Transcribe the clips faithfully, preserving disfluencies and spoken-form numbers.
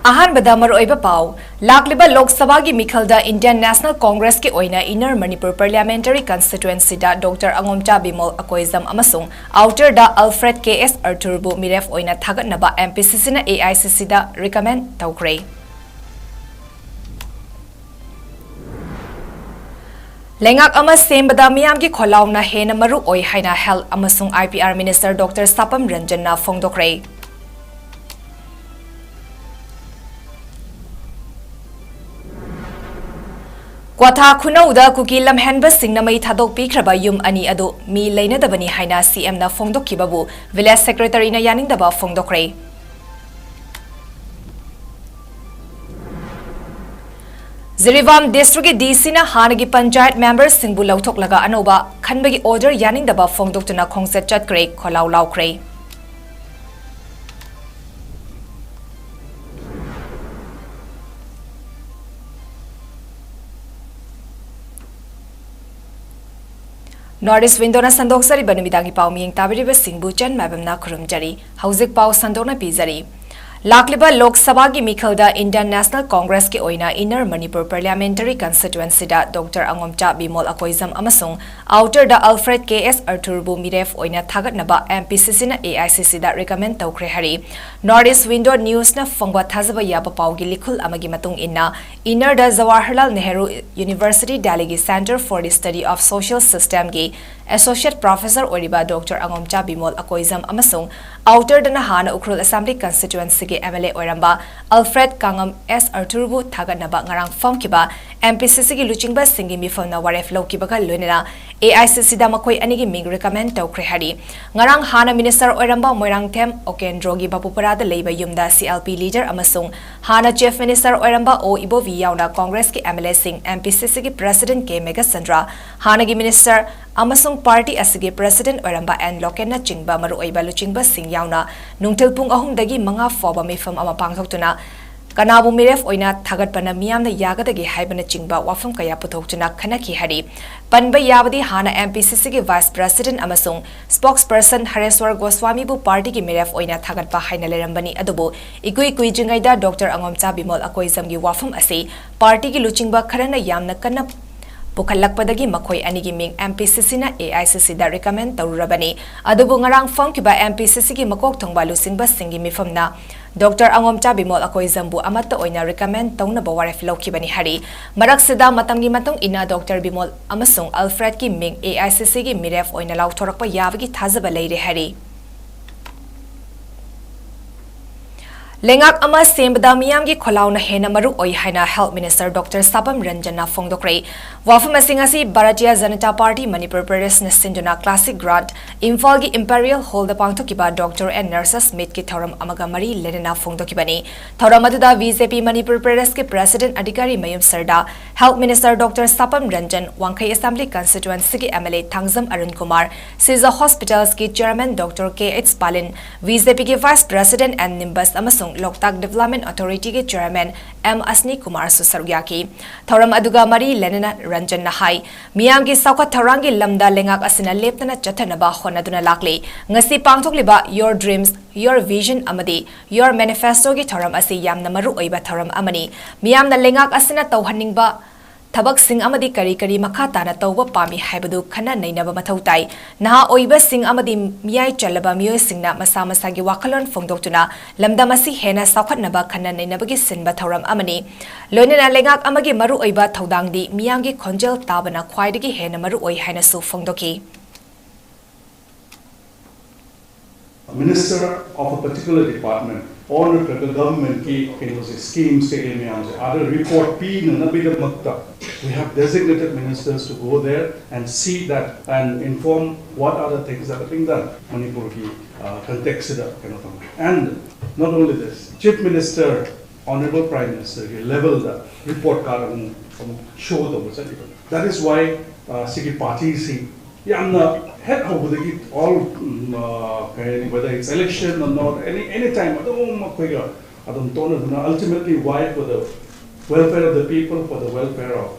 ꯑꯍꯥꯟꯕꯗ ꯃꯔꯨꯑꯣꯏꯕ ꯄꯥꯎ꯫ ꯂꯥꯛꯂꯤꯕ ꯂꯣꯛ ꯁꯚꯥꯒꯤ ꯃꯤꯈꯜꯗ Indian National Congressꯀꯤ ꯑꯣꯏꯅ Inner Manipur Parliamentary Constituencyꯗ Doctor ꯑꯉꯣꯝꯆꯥ Bimol Akoijam ꯑꯃꯁꯨꯡ Outerꯗ Alfred K S Arthurꯕꯨ ꯃꯤꯔꯦꯞ ꯑꯣꯏꯅ ꯊꯥꯒꯠꯅꯕ MPCCꯅ AICCꯗ recommend ꯇꯧꯈ꯭ꯔꯦ꯫ ꯂꯩꯉꯥꯛ ꯑꯃ ꯁꯦꯝꯕꯗ ꯃꯤꯌꯥꯝꯒꯤ ꯈꯣꯜꯂꯥꯎꯅ ꯍꯦꯟꯅ ꯃꯔꯨ ꯑꯣꯏ ꯍꯥꯏꯅ Health ꯑꯃꯁꯨꯡ IPR Minister Doctor ꯁꯥꯄꯝ ꯔꯟꯖꯟꯅ ꯐꯣꯡꯗꯣꯛꯈ꯭ꯔꯦ꯫ ꯀ꯭ꯋꯥꯊꯥ ꯈꯨꯅꯧꯗ ꯀꯨꯀꯤ ꯂꯝꯍꯦꯟꯕꯁꯤꯡꯅ ꯃꯩ ꯊꯥꯗꯣꯛꯄꯤꯈ꯭ꯔꯕ ꯌꯨꯝ ꯑꯅꯤ ꯑꯗꯨ ꯃꯤ ꯂꯩꯅꯗꯕꯅꯤ ꯍꯥꯏꯅ CMꯅ ꯐꯣꯡꯗꯣꯛꯈꯤꯕꯕꯨ Village Secretaryꯅ ꯌꯥꯅꯤꯡꯗꯕ ꯐꯣꯡꯗꯣꯛꯈ꯭ꯔꯦ꯫ ꯖꯤꯔꯤꯕꯥꯝ Districtꯀꯤ DCꯅ ꯍꯥꯟꯅꯒꯤ ꯄꯟꯆꯥꯌꯠ memberꯁꯤꯡꯕꯨ ꯂꯧꯊꯣꯛꯂꯒ ꯑꯅꯧꯕ ꯈꯟꯕꯒꯤ order ꯌꯥꯅꯤꯡꯗꯕ ꯐꯣꯡꯗꯣꯛꯇꯨꯅ ꯈꯣꯡꯆꯠ ꯆꯠꯈ꯭ꯔꯦ, ꯈꯣꯜꯂꯥꯎ ꯂꯥꯎꯈ꯭ꯔꯦ꯫ North East Windowꯅ ꯁꯟꯗꯣꯛꯆꯔꯤꯕ ꯅꯨꯃꯤꯗꯥꯡꯒꯤ ꯄꯥꯎ ꯃꯤꯌꯦꯡ ꯇꯥꯕꯤꯔꯤꯕꯁꯤꯡꯕꯨ ꯆꯟ ꯃꯥꯏꯕꯝꯅ ꯈꯨꯔꯨꯝꯖꯔꯤ꯫ ꯍꯧꯖꯤꯛ ꯄꯥꯎ ꯁꯟꯗꯣꯛꯅ ꯄꯤꯖꯔꯤ꯫ ꯂꯥꯛꯂꯤꯕ ꯂꯣꯛ ꯁꯚꯥꯒꯤ ꯃꯤꯈꯜꯗ Indian National Congressꯀꯤ ꯑꯣꯏꯅ Inner Manipur Parliamentary Constituencyꯗ Doctor ꯑꯉꯣꯝꯆꯥ Bimol Akoijam ꯑꯃꯁꯨꯡ Outerꯗ Alfred K S Arthurꯕꯨ ꯃꯤꯔꯦꯞ ꯑꯣꯏꯅ ꯊꯥꯒꯠꯅꯕ MPCCꯅ AICCꯗ recommend ꯇꯧꯈ꯭ꯔꯦ ꯍꯥꯏꯔꯤ꯫ North East Window Newsꯅ ꯐꯪꯕ ꯊꯥꯖꯕ ꯌꯥꯕ ꯄꯥꯎꯒꯤ ꯂꯤꯈꯨꯜ ꯑꯃꯒꯤ ꯃꯇꯨꯡ ꯏꯟꯅ, Innerꯗ Jawaharlal Nehru University Delhiꯒꯤ Centre for the Study of Social Systemꯒꯤ Associate Professor ꯑꯣꯏꯔꯤꯕ Doctor ꯑꯉꯣꯝꯆꯥ ꯕꯤꯃꯣꯜ ꯑꯀꯣꯏꯖꯝ ꯑꯃꯁꯨꯡ Outerꯗꯅ ꯍꯥꯟꯅ ꯎꯈ꯭ꯔꯨꯜ Assembly Constituencyꯒꯤ MLA ꯑꯣꯏꯔꯝꯕ Alfred ꯀꯥꯉꯝ S Arthurꯕꯨ ꯊꯥꯒꯠꯅꯕ ꯉꯔꯥꯡ ꯐꯝꯈꯤꯕ MPCCꯒꯤ ꯂꯨꯆꯤꯡꯕꯁꯤꯡꯒꯤ ꯃꯤꯐꯝꯅ ꯋꯥꯔꯦꯞ ꯂꯧꯈꯤꯕꯒ ꯂꯣꯏꯅꯅ AICCꯗ ꯃꯈꯣꯏ ꯑꯅꯤꯒꯤ ꯃꯤꯡ recommend ꯇꯧꯈ꯭ꯔꯦ ꯍꯥꯏꯔꯤ꯫ ꯉꯔꯥꯡ ꯍꯥꯟꯅ Minister ꯑꯣꯏꯔꯝꯕ ꯃꯣꯏꯔꯥꯡꯊꯦꯝ ꯑꯣꯀꯦꯟꯗ꯭ꯔꯣꯒꯤ ꯕꯥꯄꯨꯄꯔꯥꯗ ꯂꯩꯕ ꯌꯨꯝꯗ CLP leader ꯑꯃꯁꯨꯡ ꯍꯥꯟꯅ Chief Minister ꯑꯣꯏꯔꯝꯕ ꯑꯣ ꯏꯕꯣꯕꯤ ꯌꯥꯎꯅ Congressꯀꯤ MLAꯁꯤꯡ, MPCCꯒꯤ President ꯀꯦ ꯃꯦꯘꯆꯟꯗ꯭ꯔ, ꯍꯥꯟꯅꯒꯤ Minister ꯑꯃꯁꯨꯡ party ꯑꯁꯤꯒꯤ President ꯑꯣꯏꯔꯝꯕ ꯑꯦꯟ ꯂꯣꯀꯦꯟꯅꯆꯤꯡꯕ ꯃꯔꯨꯑꯣꯏꯕ ꯂꯨꯆꯤꯡꯕꯁꯤꯡ ꯌꯥꯎꯅ ꯅꯨꯡꯊꯤꯜ ꯄꯨꯡ ꯑꯍꯨꯝꯗꯒꯤ ꯃꯉꯥ ꯐꯥꯎꯕ ꯃꯤꯐꯝ ꯑꯃ ꯄꯥꯡꯊꯣꯛꯇꯨꯅ ꯀꯅꯥꯕꯨ ꯃꯤꯔꯦꯞ ꯑꯣꯏꯅ ꯊꯥꯒꯠꯄꯅ ꯃꯤꯌꯥꯝꯅ ꯌꯥꯒꯗꯒꯦ ꯍꯥꯏꯕꯅꯆꯤꯡꯕ ꯋꯥꯐꯝ ꯀꯌꯥ ꯄꯨꯊꯣꯛꯇꯨꯅ ꯈꯟꯅꯈꯤ ꯍꯥꯏꯔꯤ꯫ ꯄꯟꯕ ꯌꯥꯕꯗꯤ, ꯍꯥꯟꯅ M P C C ꯒꯤ Vice President ꯑꯃꯁꯨꯡ Spokesperson ꯍꯔꯦꯁ꯭ꯋꯔ ꯒꯣꯁ꯭ꯋꯥꯃꯤꯕꯨ ꯄꯥꯔꯇꯤꯒꯤ ꯃꯤꯔꯦꯞ ꯑꯣꯏꯅ ꯊꯥꯒꯠꯄ ꯍꯥꯏꯅ ꯂꯩꯔꯝꯕꯅꯤ, ꯑꯗꯨꯕꯨ ꯏꯀꯨꯏ ꯀꯨꯏꯗ꯭ꯔꯤꯉꯩꯗ ꯗꯣꯛꯇꯔ ꯑꯉꯣꯝꯆꯥ ꯕꯤꯃꯣꯜ ꯑꯀꯣꯏꯖꯝꯒꯤ ꯋꯥꯐꯝ ꯑꯁꯤ ꯄꯥꯔꯇꯤꯒꯤ ꯂꯨꯆꯤꯡꯕ ꯈꯔꯅ ꯌꯥꯝꯅ ꯀꯟꯅ ꯄꯨꯈꯠꯂꯛꯄꯗꯒꯤ ꯃꯈꯣꯏ ꯑꯅꯤꯒꯤ ꯃꯤꯡ M P C C ꯅ A I C C the recommend ꯇꯧꯔꯨꯔꯕꯅꯤ꯫ ꯑꯗꯨꯕꯨ ꯉꯔꯥꯡ ꯐꯝꯈꯤꯕ M P C C ꯒꯤ ꯃꯀꯣꯛ ꯊꯣꯡꯕ ꯂꯨꯆꯤꯡꯕꯁꯤꯡꯒꯤ ꯃꯤꯐꯝꯅ ꯗꯣꯛꯇꯔ ꯑꯉꯣꯝꯆꯥ ꯕꯤꯃꯣꯜ ꯑꯀꯣꯏꯖꯝꯕꯨ ꯑꯃꯠꯇ ꯑꯣꯏꯅ recommend ꯇꯧꯅꯕ ꯋꯥꯔꯦꯞ ꯂꯧꯈꯤꯕꯅꯤ ꯍꯥꯏꯔꯤ꯫ ꯃꯔꯛꯁꯤꯗ ꯃꯇꯝꯒꯤ ꯃꯇꯨꯡ ꯏꯟꯅ ꯗꯣꯛꯇꯔ ꯕꯤꯃꯣꯜ ꯑꯃꯁꯨꯡ ꯑꯜꯐ꯭ꯔꯦꯗꯀꯤ ꯃꯤꯡ A I C C ꯒꯤ ꯃꯤꯔꯦꯞ ꯑꯣꯏꯅ ꯂꯥꯎꯊꯣꯔꯛꯄ ꯌꯥꯕꯒꯤ ꯊꯥꯖꯕ ꯂꯩꯔꯦ ꯍꯥꯏꯔꯤ꯫ ꯂꯩꯉꯥꯛ ꯑꯃ ꯁꯦꯝꯕꯗ ꯃꯤꯌꯥꯝꯒꯤ ꯈꯣꯜꯂꯥꯎꯅ ꯍꯦꯟꯅ ꯃꯔꯨ ꯑꯣꯏ ꯍꯥꯏꯅ Health Minister ꯗꯣꯛꯇꯔ ꯁꯥꯄꯝ ꯔꯟꯖꯟꯅ ꯐꯣꯡꯗꯣꯛꯈ꯭ꯔꯦ꯫ ꯋꯥꯐꯝ ꯑꯁꯤ ꯉꯁꯤ ꯚꯥꯔꯇꯤꯌ ꯖꯅꯇꯥ ꯄꯥꯔꯇꯤ ꯃꯅꯤꯄꯨꯔ ꯄ꯭ꯔꯗꯦꯁꯅ ꯁꯤꯟꯗꯨꯅ Classic Ground ꯏꯝꯐꯥꯜꯒꯤ Imperial Hall ꯗ ꯄꯥꯡꯊꯣꯛꯈꯤꯕ Doctor and Nurses Meet ꯀꯤ ꯊꯧꯔꯝ ꯑꯃꯒ ꯃꯔꯤ ꯂꯩꯅꯅ ꯐꯣꯡꯗꯣꯛꯈꯤꯕꯅꯤ꯫ ꯊꯧꯔꯝ ꯑꯗꯨꯗ B J P ꯃꯅꯤꯄꯨꯔ ꯄ꯭ꯔꯗꯦꯁꯀꯤ President Adhikari Mayum Sharda, Health Minister doctor Sapam Ranjan, Wangkhei Assembly Constituency ꯒꯤ M L A Thangjam Arun Kumar, Sija Hospitals ꯀꯤ Chairman doctor K H Palin, B J P ꯒꯤ Vice President N Nimbus ꯑꯃꯁꯨꯡ ꯂꯣꯛꯇꯥꯛ Development Authority ꯒꯤ Chairman M ꯑꯁꯅꯤ ꯀꯨꯃꯥꯔꯁꯨ ꯁꯔꯨꯛ ꯌꯥꯈꯤ꯫ ꯊꯧꯔꯝ ꯑꯗꯨꯒ ꯃꯔꯤ ꯂꯩꯅꯅ ꯔꯟꯖꯟꯅ ꯍꯥꯏ, ꯃꯤꯌꯥꯝꯒꯤ ꯆꯥꯎꯈꯠ ꯊꯧꯔꯥꯡꯒꯤ ꯂꯝꯗ ꯂꯩꯉꯥꯛ ꯑꯁꯤꯅ ꯂꯦꯞꯇꯅ ꯆꯠꯊꯅꯕ ꯍꯣꯠꯅꯗꯨꯅ ꯂꯥꯛꯂꯤ꯫ ꯉꯁꯤ ꯄꯥꯡꯊꯣꯛꯂꯤꯕ Your Dreams, Your Vision ꯑꯃꯗꯤ Your Manifesto ꯒꯤ ꯊꯧꯔꯝ ꯑꯁꯤ ꯌꯥꯝꯅ ꯃꯔꯨ ꯑꯣꯏꯕ ꯊꯧꯔꯝ ꯑꯃꯅꯤ꯫ ꯃꯤꯌꯥꯝꯅ ꯂꯩꯉꯥꯛ ꯑꯁꯤꯅ ꯇꯧꯍꯟꯅꯤꯡꯕ ꯊꯕꯛꯁꯤꯡ ꯑꯃꯗꯤ ꯀꯔꯤ ꯀꯔꯤ ꯃꯈꯥ ꯇꯥꯅ ꯇꯧꯕ ꯄꯥꯝꯃꯤ ꯍꯥꯏꯕꯗꯨ ꯈꯟꯅ ꯅꯩꯅꯕ ꯃꯊꯧ ꯇꯥꯏ꯫ ꯅꯍꯥ ꯑꯣꯏꯕꯁꯤꯡ ꯑꯃꯗꯤ ꯃꯤꯌꯥꯏ ꯆꯜꯂꯕ ꯃꯤꯑꯣꯏꯁꯤꯡꯅ ꯃꯁꯥ ꯃꯁꯥꯒꯤ ꯋꯥꯈꯜꯂꯣꯟ ꯐꯣꯡꯗꯣꯛꯇꯨꯅ ꯂꯝꯗꯝ ꯑꯁꯤ ꯍꯦꯟꯅ ꯆꯥꯎꯈꯠꯅꯕ ꯈꯟꯅ ꯅꯩꯅꯕꯒꯤ ꯁꯤꯟꯕ ꯊꯧꯔꯝ ꯑꯃꯅꯤ꯫ ꯂꯣꯏꯅꯅ ꯂꯩꯉꯥꯛ ꯑꯃꯒꯤ ꯃꯔꯨꯑꯣꯏꯕ ꯊꯧꯗꯥꯡꯗꯤ ꯃꯤꯌꯥꯝꯒꯤ ꯈꯣꯟꯖꯦꯜ ꯇꯥꯕꯅ ꯈ꯭ꯋꯥꯏꯗꯒꯤ ꯍꯦꯟꯅ ꯃꯔꯨꯑꯣꯏ ꯍꯥꯏꯅꯁꯨ ꯐꯣꯡꯗꯣꯛꯈꯤ꯫ Minister of a particular department ꯑꯣꯟ ꯅꯠꯇ꯭ꯔꯒ ꯒꯚꯔꯟꯃꯦꯟꯠꯀꯤ ꯀꯩꯅꯣꯁꯦ, ꯁ꯭ꯀꯤꯝꯁ ꯀꯩꯀꯩ ꯃꯌꯥꯝꯁꯦ ꯑꯥꯗ report ꯄꯤꯅꯅꯕꯒꯤꯗꯃꯛꯇ we have designated ministers to go there and see that and inform what are the things that are being done ꯃꯅꯤꯄꯨꯔꯒꯤ ꯀꯟꯇꯦꯛꯁꯁꯤꯗ ꯀꯩꯅꯣ ꯇꯧꯅ꯫ And not only this, Chief Minister, Honourable Prime Ministerꯒꯤ ꯂꯦꯚꯦꯜꯗ ꯔꯤꯄꯣꯔꯠ ꯀꯥꯔꯗ ꯑꯃꯨꯛ ꯑꯃꯨꯛ ꯁꯣ ꯇꯧꯕ ꯆꯠꯂꯤꯕꯅꯤ꯫ That is why ꯁꯤꯒꯤ ꯄꯥꯔꯇꯤꯁꯤ ꯌꯥꯝꯅ ꯍꯦꯛ ꯍꯧꯕꯗꯒꯤ all ꯀꯩ ꯍꯥꯏꯅꯤ, whether it's election or not, any any time ꯑꯗꯨꯝ ꯑꯩꯈꯣꯏꯒ ꯑꯗꯨꯝ ꯇꯣꯛꯅꯗꯨꯅ, ultimately, why? For the welfare of the people, for the welfare of,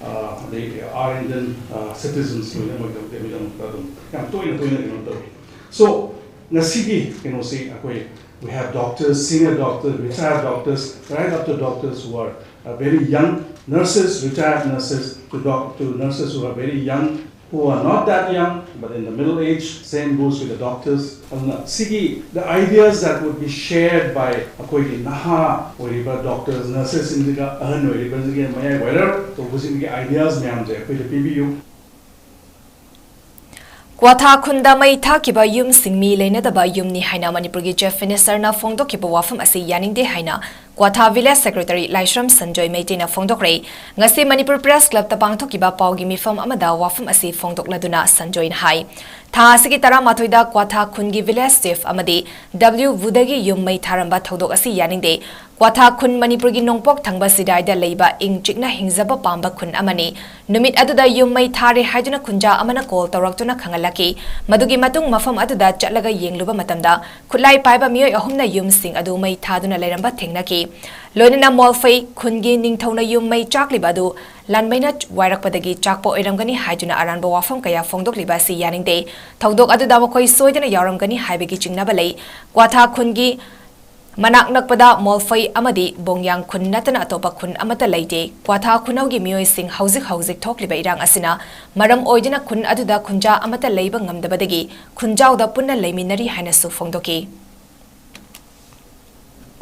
uh, the, our Indian, uh, citizens ꯂꯣꯏꯅꯃꯛꯇ, ꯃꯤꯗꯃꯛꯇ ꯑꯗꯨꯝ ꯌꯥꯝ ꯇꯣꯏꯅ ꯇꯣꯏꯅ ꯀꯩꯅꯣ ꯇꯧꯏ꯫ So, ꯉꯁꯤꯒꯤ ꯀꯩꯅꯣꯁꯤ ꯑꯩꯈꯣꯏ, we have doctors, senior doctors, retired doctors, right up to doctors who are, uh, very young, nurses, retired nurses, to doc-, to nurses who are very young, who are not that young, but in the middle age, same goes with the doctors. ꯑꯗꯨꯅ ꯁꯤꯒꯤ, the ideas that would be shared by ꯑꯩꯈꯣꯏꯒꯤ ꯅꯍꯥ ꯑꯣꯏꯔꯤꯕ doctors, nurses ꯁꯤꯡꯁꯤꯒ ꯑꯍꯟ ꯑꯣꯏꯔꯤꯕꯁꯤꯡꯒꯤ ꯃꯌꯥꯏ ꯋꯥꯏꯔꯞ ꯇꯧꯕꯁꯤꯡꯒꯤ ideas ꯃꯌꯥꯝꯁꯦ ꯑꯩꯈꯣꯏꯗ ꯄꯤꯕꯤꯌꯨ꯫ ꯀ꯭ꯋꯥꯊꯥ ꯈꯨꯟꯗ ꯃꯩ ꯊꯥꯈꯤꯕ ꯌꯨꯝꯁꯤꯡ ꯃꯤ ꯂꯩꯅꯗꯕ ꯌꯨꯝꯅꯤ ꯍꯥꯏꯅ ꯃꯅꯤꯄꯨꯔꯒꯤ Chief Minister ꯅ ꯐꯣꯡꯗꯣꯛꯈꯤꯕ ꯋꯥꯐꯝ ꯑꯁꯤ ꯌꯥꯅꯤꯡꯗꯦ ꯍꯥꯏꯅ ꯀ꯭ꯋꯥꯊꯥ Village Secretary ꯂꯥꯏꯁ꯭ꯔꯝ ꯁꯟꯖꯣꯏ ꯃꯩꯇꯩꯅ ꯐꯣꯡꯗꯣꯛꯈ꯭ꯔꯦ꯫ ꯉꯁꯤ ꯃꯅꯤꯄꯨꯔ Press Club ꯇ ꯄꯥꯡꯊꯣꯛꯈꯤꯕ ꯄꯥꯎꯒꯤ ꯃꯤꯐꯝ ꯑꯃꯗ ꯋꯥꯐꯝ ꯑꯁꯤ ꯐꯣꯡꯗꯣꯛꯂꯗꯨꯅ ꯁꯟꯖꯣꯏꯅ ꯍꯥꯏ, ꯊꯥ ꯑꯁꯤꯒꯤ ꯇꯔꯥꯃꯥꯊꯣꯏꯗ ꯀ꯭ꯋꯥꯊꯥ ꯈꯨꯟꯒꯤ Village Chief ꯑꯃꯗꯤ W ꯕꯨꯗꯒꯤ ꯌꯨꯝ ꯃꯩ ꯊꯥꯔꯝꯕ ꯊꯧꯗꯣꯛ ꯑꯁꯤ ꯌꯥꯅꯤꯡꯗꯦ꯫ ꯀ꯭ꯋꯥꯊꯥ ꯈꯨꯟ ꯃꯅꯤꯄꯨꯔꯒꯤ ꯅꯣꯡꯄꯣꯛ ꯊꯪꯕ ꯁꯤꯗꯥꯏꯗ ꯂꯩꯕ ꯏꯪ ꯆꯤꯛꯅ ꯍꯤꯡꯖꯕ ꯄꯥꯝꯕ ꯈꯨꯟ ꯑꯃꯅꯤ꯫ ꯅꯨꯃꯤꯠ ꯑꯗꯨꯗ ꯌꯨꯝ ꯃꯩ ꯊꯥꯔꯦ ꯍꯥꯏꯗꯨꯅ ꯈꯨꯟꯖꯥ ꯑꯃꯅ call ꯇꯧꯔꯛꯇꯨꯅ ꯈꯪꯍꯜꯂꯛꯈꯤ꯫ ꯃꯗꯨꯒꯤ ꯃꯇꯨꯡ ꯃꯐꯝ ꯑꯗꯨꯗ ꯆꯠꯂꯒ ꯌꯦꯡꯂꯨꯕ ꯃꯇꯝꯗ ꯈꯨꯠꯂꯥꯏ ꯄꯥꯏꯕ ꯃꯤꯑꯣꯏ ꯑꯍꯨꯝꯅ ꯌꯨꯝꯁꯤꯡ ꯑꯗꯨ ꯃꯩ ꯊꯥꯗꯨꯅ ꯂꯩꯔꯝꯕ ꯊꯦꯡꯅꯈꯤ꯫ ꯂꯣꯏꯅꯅ ꯃꯣꯜꯐꯩ ꯈꯨꯟꯒꯤ ꯅꯤꯡꯊꯧꯅ ꯌꯨꯝ ꯃꯩ ꯆꯥꯛꯂꯤꯕ ꯑꯗꯨ ꯂꯥꯟꯃꯩꯅ ꯋꯥꯏꯔꯛꯄꯗꯒꯤ ꯆꯥꯛꯄ ꯑꯣꯏꯔꯝꯒꯅꯤ ꯍꯥꯏꯗꯨꯅ ꯑꯔꯥꯟꯕ ꯋꯥꯐꯝ ꯀꯌꯥ ꯐꯣꯡꯗꯣꯛꯂꯤꯕ ꯑꯁꯤ ꯌꯥꯅꯤꯡꯗꯦ꯫ ꯊꯧꯗꯣꯛ ꯑꯗꯨꯗ ꯃꯈꯣꯏ ꯁꯣꯏꯗꯅ ꯌꯥꯎꯔꯝꯒꯅꯤ ꯍꯥꯏꯕꯒꯤ ꯆꯤꯡꯅꯕ ꯂꯩ꯫ ꯀ꯭ꯋꯥꯊꯥ ꯈꯨꯟꯒꯤ ꯃꯅꯥꯛ ꯅꯛꯄꯗ ꯃꯣꯜꯐꯩ ꯑꯃꯗꯤ ꯕꯣꯡꯌꯥꯡ ꯈꯨꯟ ꯅꯠꯇꯅ ꯑꯇꯣꯞꯄ ꯈꯨꯟ ꯑꯃꯠꯇ ꯂꯩꯇꯦ꯫ ꯀ꯭ꯋꯥꯊꯥ ꯈꯨꯅꯧꯒꯤ ꯃꯤꯑꯣꯏꯁꯤꯡ ꯍꯧꯖꯤꯛ ꯍꯧꯖꯤꯛ ꯊꯣꯛꯂꯤꯕ ꯏꯔꯥꯡ ꯑꯁꯤꯅ ꯃꯔꯝ ꯑꯣꯏꯗꯨꯅ ꯈꯨꯟ ꯑꯗꯨꯗ ꯈꯨꯟꯖꯥ ꯑꯃꯠꯇ ꯂꯩꯕ ꯉꯝꯗꯕꯗꯒꯤ ꯈꯨꯟꯖꯥꯎꯗ ꯄꯨꯟꯅ ꯂꯩꯃꯤꯟꯅꯔꯤ ꯍꯥꯏꯅꯁꯨ ꯐꯣꯡꯗꯣꯛꯈꯤ꯫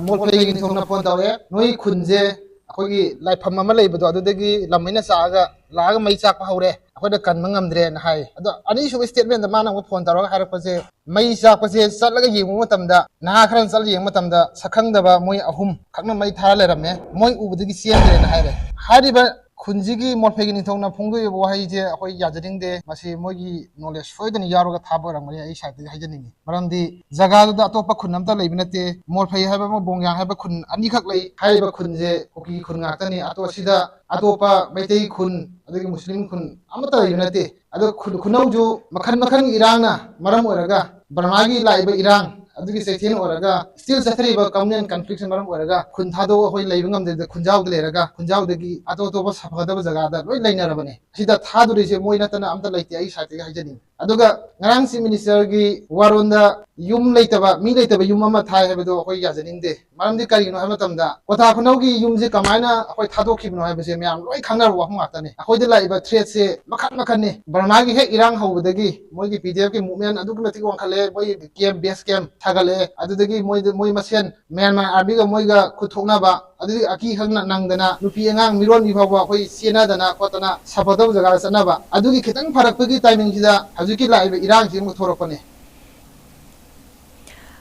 ꯃꯣꯜꯐꯩꯒꯤ ꯅꯤꯡꯊꯧꯅ phone ꯇꯧꯔꯛꯑꯦ, "ꯅꯣꯏ ꯈꯨꯟꯁꯦ ꯑꯩꯈꯣꯏꯒꯤ ꯂꯥꯏꯐꯝ ꯑꯃ ꯂꯩꯕꯗꯣ ꯑꯗꯨꯗꯒꯤ ꯂꯥꯟꯃꯩꯅ ꯆꯥꯛꯑꯒ ꯂꯥꯛꯑꯒ ꯃꯩ ꯆꯥꯛꯄ ꯍꯧꯔꯦ, ꯑꯩꯈꯣꯏꯅ ꯀꯟꯕ ꯉꯝꯗ꯭ꯔꯦꯅ" ꯍꯥꯏ꯫ ꯑꯗꯣ ꯑꯅꯤꯁꯨꯕ statement ꯗ ꯃꯥꯅ ꯑꯃꯨꯛ phone ꯇꯧꯔꯒ ꯍꯥꯏꯔꯛꯄꯁꯦ, ꯃꯩ ꯆꯥꯛꯄꯁꯦ ꯆꯠꯂꯒ ꯌꯦꯡꯉꯨꯕ ꯃꯇꯝꯗ, ꯅꯍꯥ ꯈꯔꯅ ꯆꯠꯂ ꯌꯦꯡꯕ ꯃꯇꯝꯗ ꯁꯛꯈꯪꯗꯕ ꯃꯣꯏ ꯑꯍꯨꯝ ꯈꯛꯅ ꯃꯩ ꯊꯥꯔ ꯂꯩꯔꯝꯃꯦ, ꯃꯣꯏ ꯎꯕꯗꯒꯤ ꯆꯦꯟꯈ꯭ꯔꯦꯅ ꯍꯥꯏꯔꯦ꯫ ꯍꯥꯏꯔꯤꯕ ꯈꯨꯟꯁꯤꯒꯤ ꯃꯣꯜꯐꯩꯒꯤ ꯅꯤꯡꯊꯧꯅ ꯐꯣꯡꯗꯣꯛꯏꯕ ꯋꯥꯍꯩꯁꯦ ꯑꯩꯈꯣꯏ ꯌꯥꯖꯅꯤꯡꯗꯦ꯫ ꯃꯁꯤ ꯃꯣꯏꯒꯤ knowledge ꯁꯣꯏꯗꯅ ꯌꯥꯎꯔꯒ ꯊꯥꯕ ꯑꯣꯏꯔꯝꯒꯅꯤ, ꯑꯩ side ꯇꯒꯤ ꯍꯥꯏꯖꯅꯤꯡꯉꯤ꯫ ꯃꯔꯝꯗꯤ ꯖꯒꯥꯗꯨꯗ ꯑꯇꯣꯞꯄ ꯈꯨꯟ ꯑꯝꯇ ꯂꯩꯕ ꯅꯠꯇꯦ꯫ ꯃꯣꯜꯐꯩ ꯍꯥꯏꯕ ꯑꯃ, ꯕꯣꯡꯌꯥꯡ ꯍꯥꯏꯕ ꯈꯨꯟ ꯑꯅꯤꯈꯛ ꯂꯩ꯫ ꯍꯥꯏꯔꯤꯕ ꯈꯨꯟꯁꯦ ꯀꯨꯀꯤ ꯈꯨꯟ ꯉꯥꯛꯇꯅꯤ꯫ ꯑꯇꯣꯞ-, ꯑꯁꯤꯗ ꯑꯇꯣꯞꯄ ꯃꯩꯇꯩ ꯈꯨꯟ, ꯑꯗꯒꯤ ꯃꯨꯁꯂꯤꯝ ꯈꯨꯟ ꯑꯃꯠꯇ ꯂꯩꯕ ꯅꯠꯇꯦ꯫ ꯑꯗꯣ ꯈꯨ-, ꯈꯨꯅꯧꯁꯨ ꯃꯈꯜ ꯃꯈꯜꯒꯤ ꯏꯔꯥꯡꯅ ꯃꯔꯝ ꯑꯣꯏꯔꯒ, ꯕꯔꯃꯥꯒꯤ ꯂꯥꯛꯏꯕ ꯏꯔꯥꯡ, ꯑꯗꯨꯒꯤ ꯆꯩꯊꯦꯡ ꯑꯣꯏꯔꯒ still ꯆꯠꯊꯔꯤꯕ communal conflict ꯃꯔꯝ ꯑꯣꯏꯔꯒ ꯈꯨꯟ ꯊꯥꯗꯣꯛꯑ ꯑꯩꯈꯣꯏ ꯂꯩꯕ ꯉꯝꯗꯕꯗ ꯈꯨꯟꯖꯥꯎꯗ ꯂꯩꯔꯒ ꯈꯨꯟꯖꯥꯎꯗꯒꯤ ꯑꯇꯣꯞ ꯑꯇꯣꯞꯄ ꯁꯥꯐꯒꯗꯕ ꯖꯒꯥꯗ ꯂꯣꯏ ꯂꯩꯅꯔꯕꯅꯦ꯫ ꯑꯁꯤꯗ ꯊꯥꯗꯣꯔꯤꯁꯦ ꯃꯣꯏ ꯅꯠꯇꯅ ꯑꯝꯇ ꯂꯩꯇꯦ, ꯑꯩ ꯁꯥꯏꯠꯇꯒꯤ ꯍꯥꯏꯖꯅꯤꯡꯉꯤ꯫ ꯑꯗꯨꯒ ꯉꯔꯥꯡ Chief Minister ꯒꯤ ꯋꯥꯔꯣꯟꯗ ꯌꯨꯝ ꯂꯩꯇꯕ, ꯃꯤ ꯂꯩꯇꯕ ꯌꯨꯝ ꯑꯃ ꯊꯥꯏ ꯍꯥꯏꯕꯗꯣ ꯑꯩꯈꯣꯏ ꯌꯥꯖꯅꯤꯡꯗꯦ꯫ ꯃꯔꯝꯗꯤ ꯀꯔꯤꯒꯤꯅꯣ ꯍꯥꯏꯕ ꯃꯇꯝꯗ ꯀ꯭ꯋꯥꯊꯥ ꯈꯨꯅꯧꯒꯤ ꯌꯨꯝꯁꯦ ꯀꯃꯥꯏꯅ ꯑꯩꯈꯣꯏ ꯊꯥꯗꯣꯛꯈꯤꯕꯅꯣ ꯍꯥꯏꯕꯁꯦ ꯃꯌꯥꯝ ꯂꯣꯏ ꯈꯪꯅꯔꯕ ꯋꯥꯐꯝ ꯉꯥꯛꯇꯅꯤ꯫ ꯑꯩꯈꯣꯏꯗ ꯂꯥꯛꯏꯕ threat ꯁꯦ ꯃꯈꯟ ꯃꯈꯟꯅꯤ꯫ ꯕꯔꯃꯥꯒꯤ ꯍꯦꯛ ꯏꯔꯥꯡ ꯍꯧꯕꯗꯒꯤ ꯃꯣꯏꯒꯤ P D F ꯀꯤ movement ꯑꯗꯨꯛꯀꯤ ꯃꯇꯤꯛ ꯋꯥꯡꯈꯠꯂꯦ, ꯃꯣꯏꯒꯤ camp, base camp ꯊꯥꯒꯠꯂꯛꯑꯦ꯫ ꯑꯗꯨꯗꯒꯤ ꯃꯣꯏꯗ, ꯃꯣꯏ ꯃꯁꯦꯟ Myanmar Army ꯒ ꯃꯣꯏꯒ ꯈꯨꯠ ꯊꯣꯛꯅꯕ, ꯑꯗꯨꯗꯒꯤ ꯑꯀꯤ ꯈꯪꯅ ꯅꯪꯗꯅ ꯅꯨꯄꯤ ꯑꯉꯥꯡ ꯃꯤꯔꯣꯟꯕꯤ ꯐꯥꯎꯕ ꯑꯩꯈꯣꯏ ꯆꯦꯟꯅꯗꯅ ꯈꯣꯠꯇꯅ ꯁꯥꯐꯗꯕ ꯖꯒꯥꯗ ꯆꯠꯅꯕ, ꯑꯗꯨꯒꯤ ꯈꯤꯇꯪ ꯐꯔꯛꯄꯒꯤ timing ꯁꯤꯗ ꯍꯧꯖꯤꯛꯀꯤ ꯂꯥꯛꯏꯕ ꯏꯔꯥꯡꯁꯤ ꯑꯃꯨꯛ ꯊꯣꯔꯛꯄꯅꯦ꯫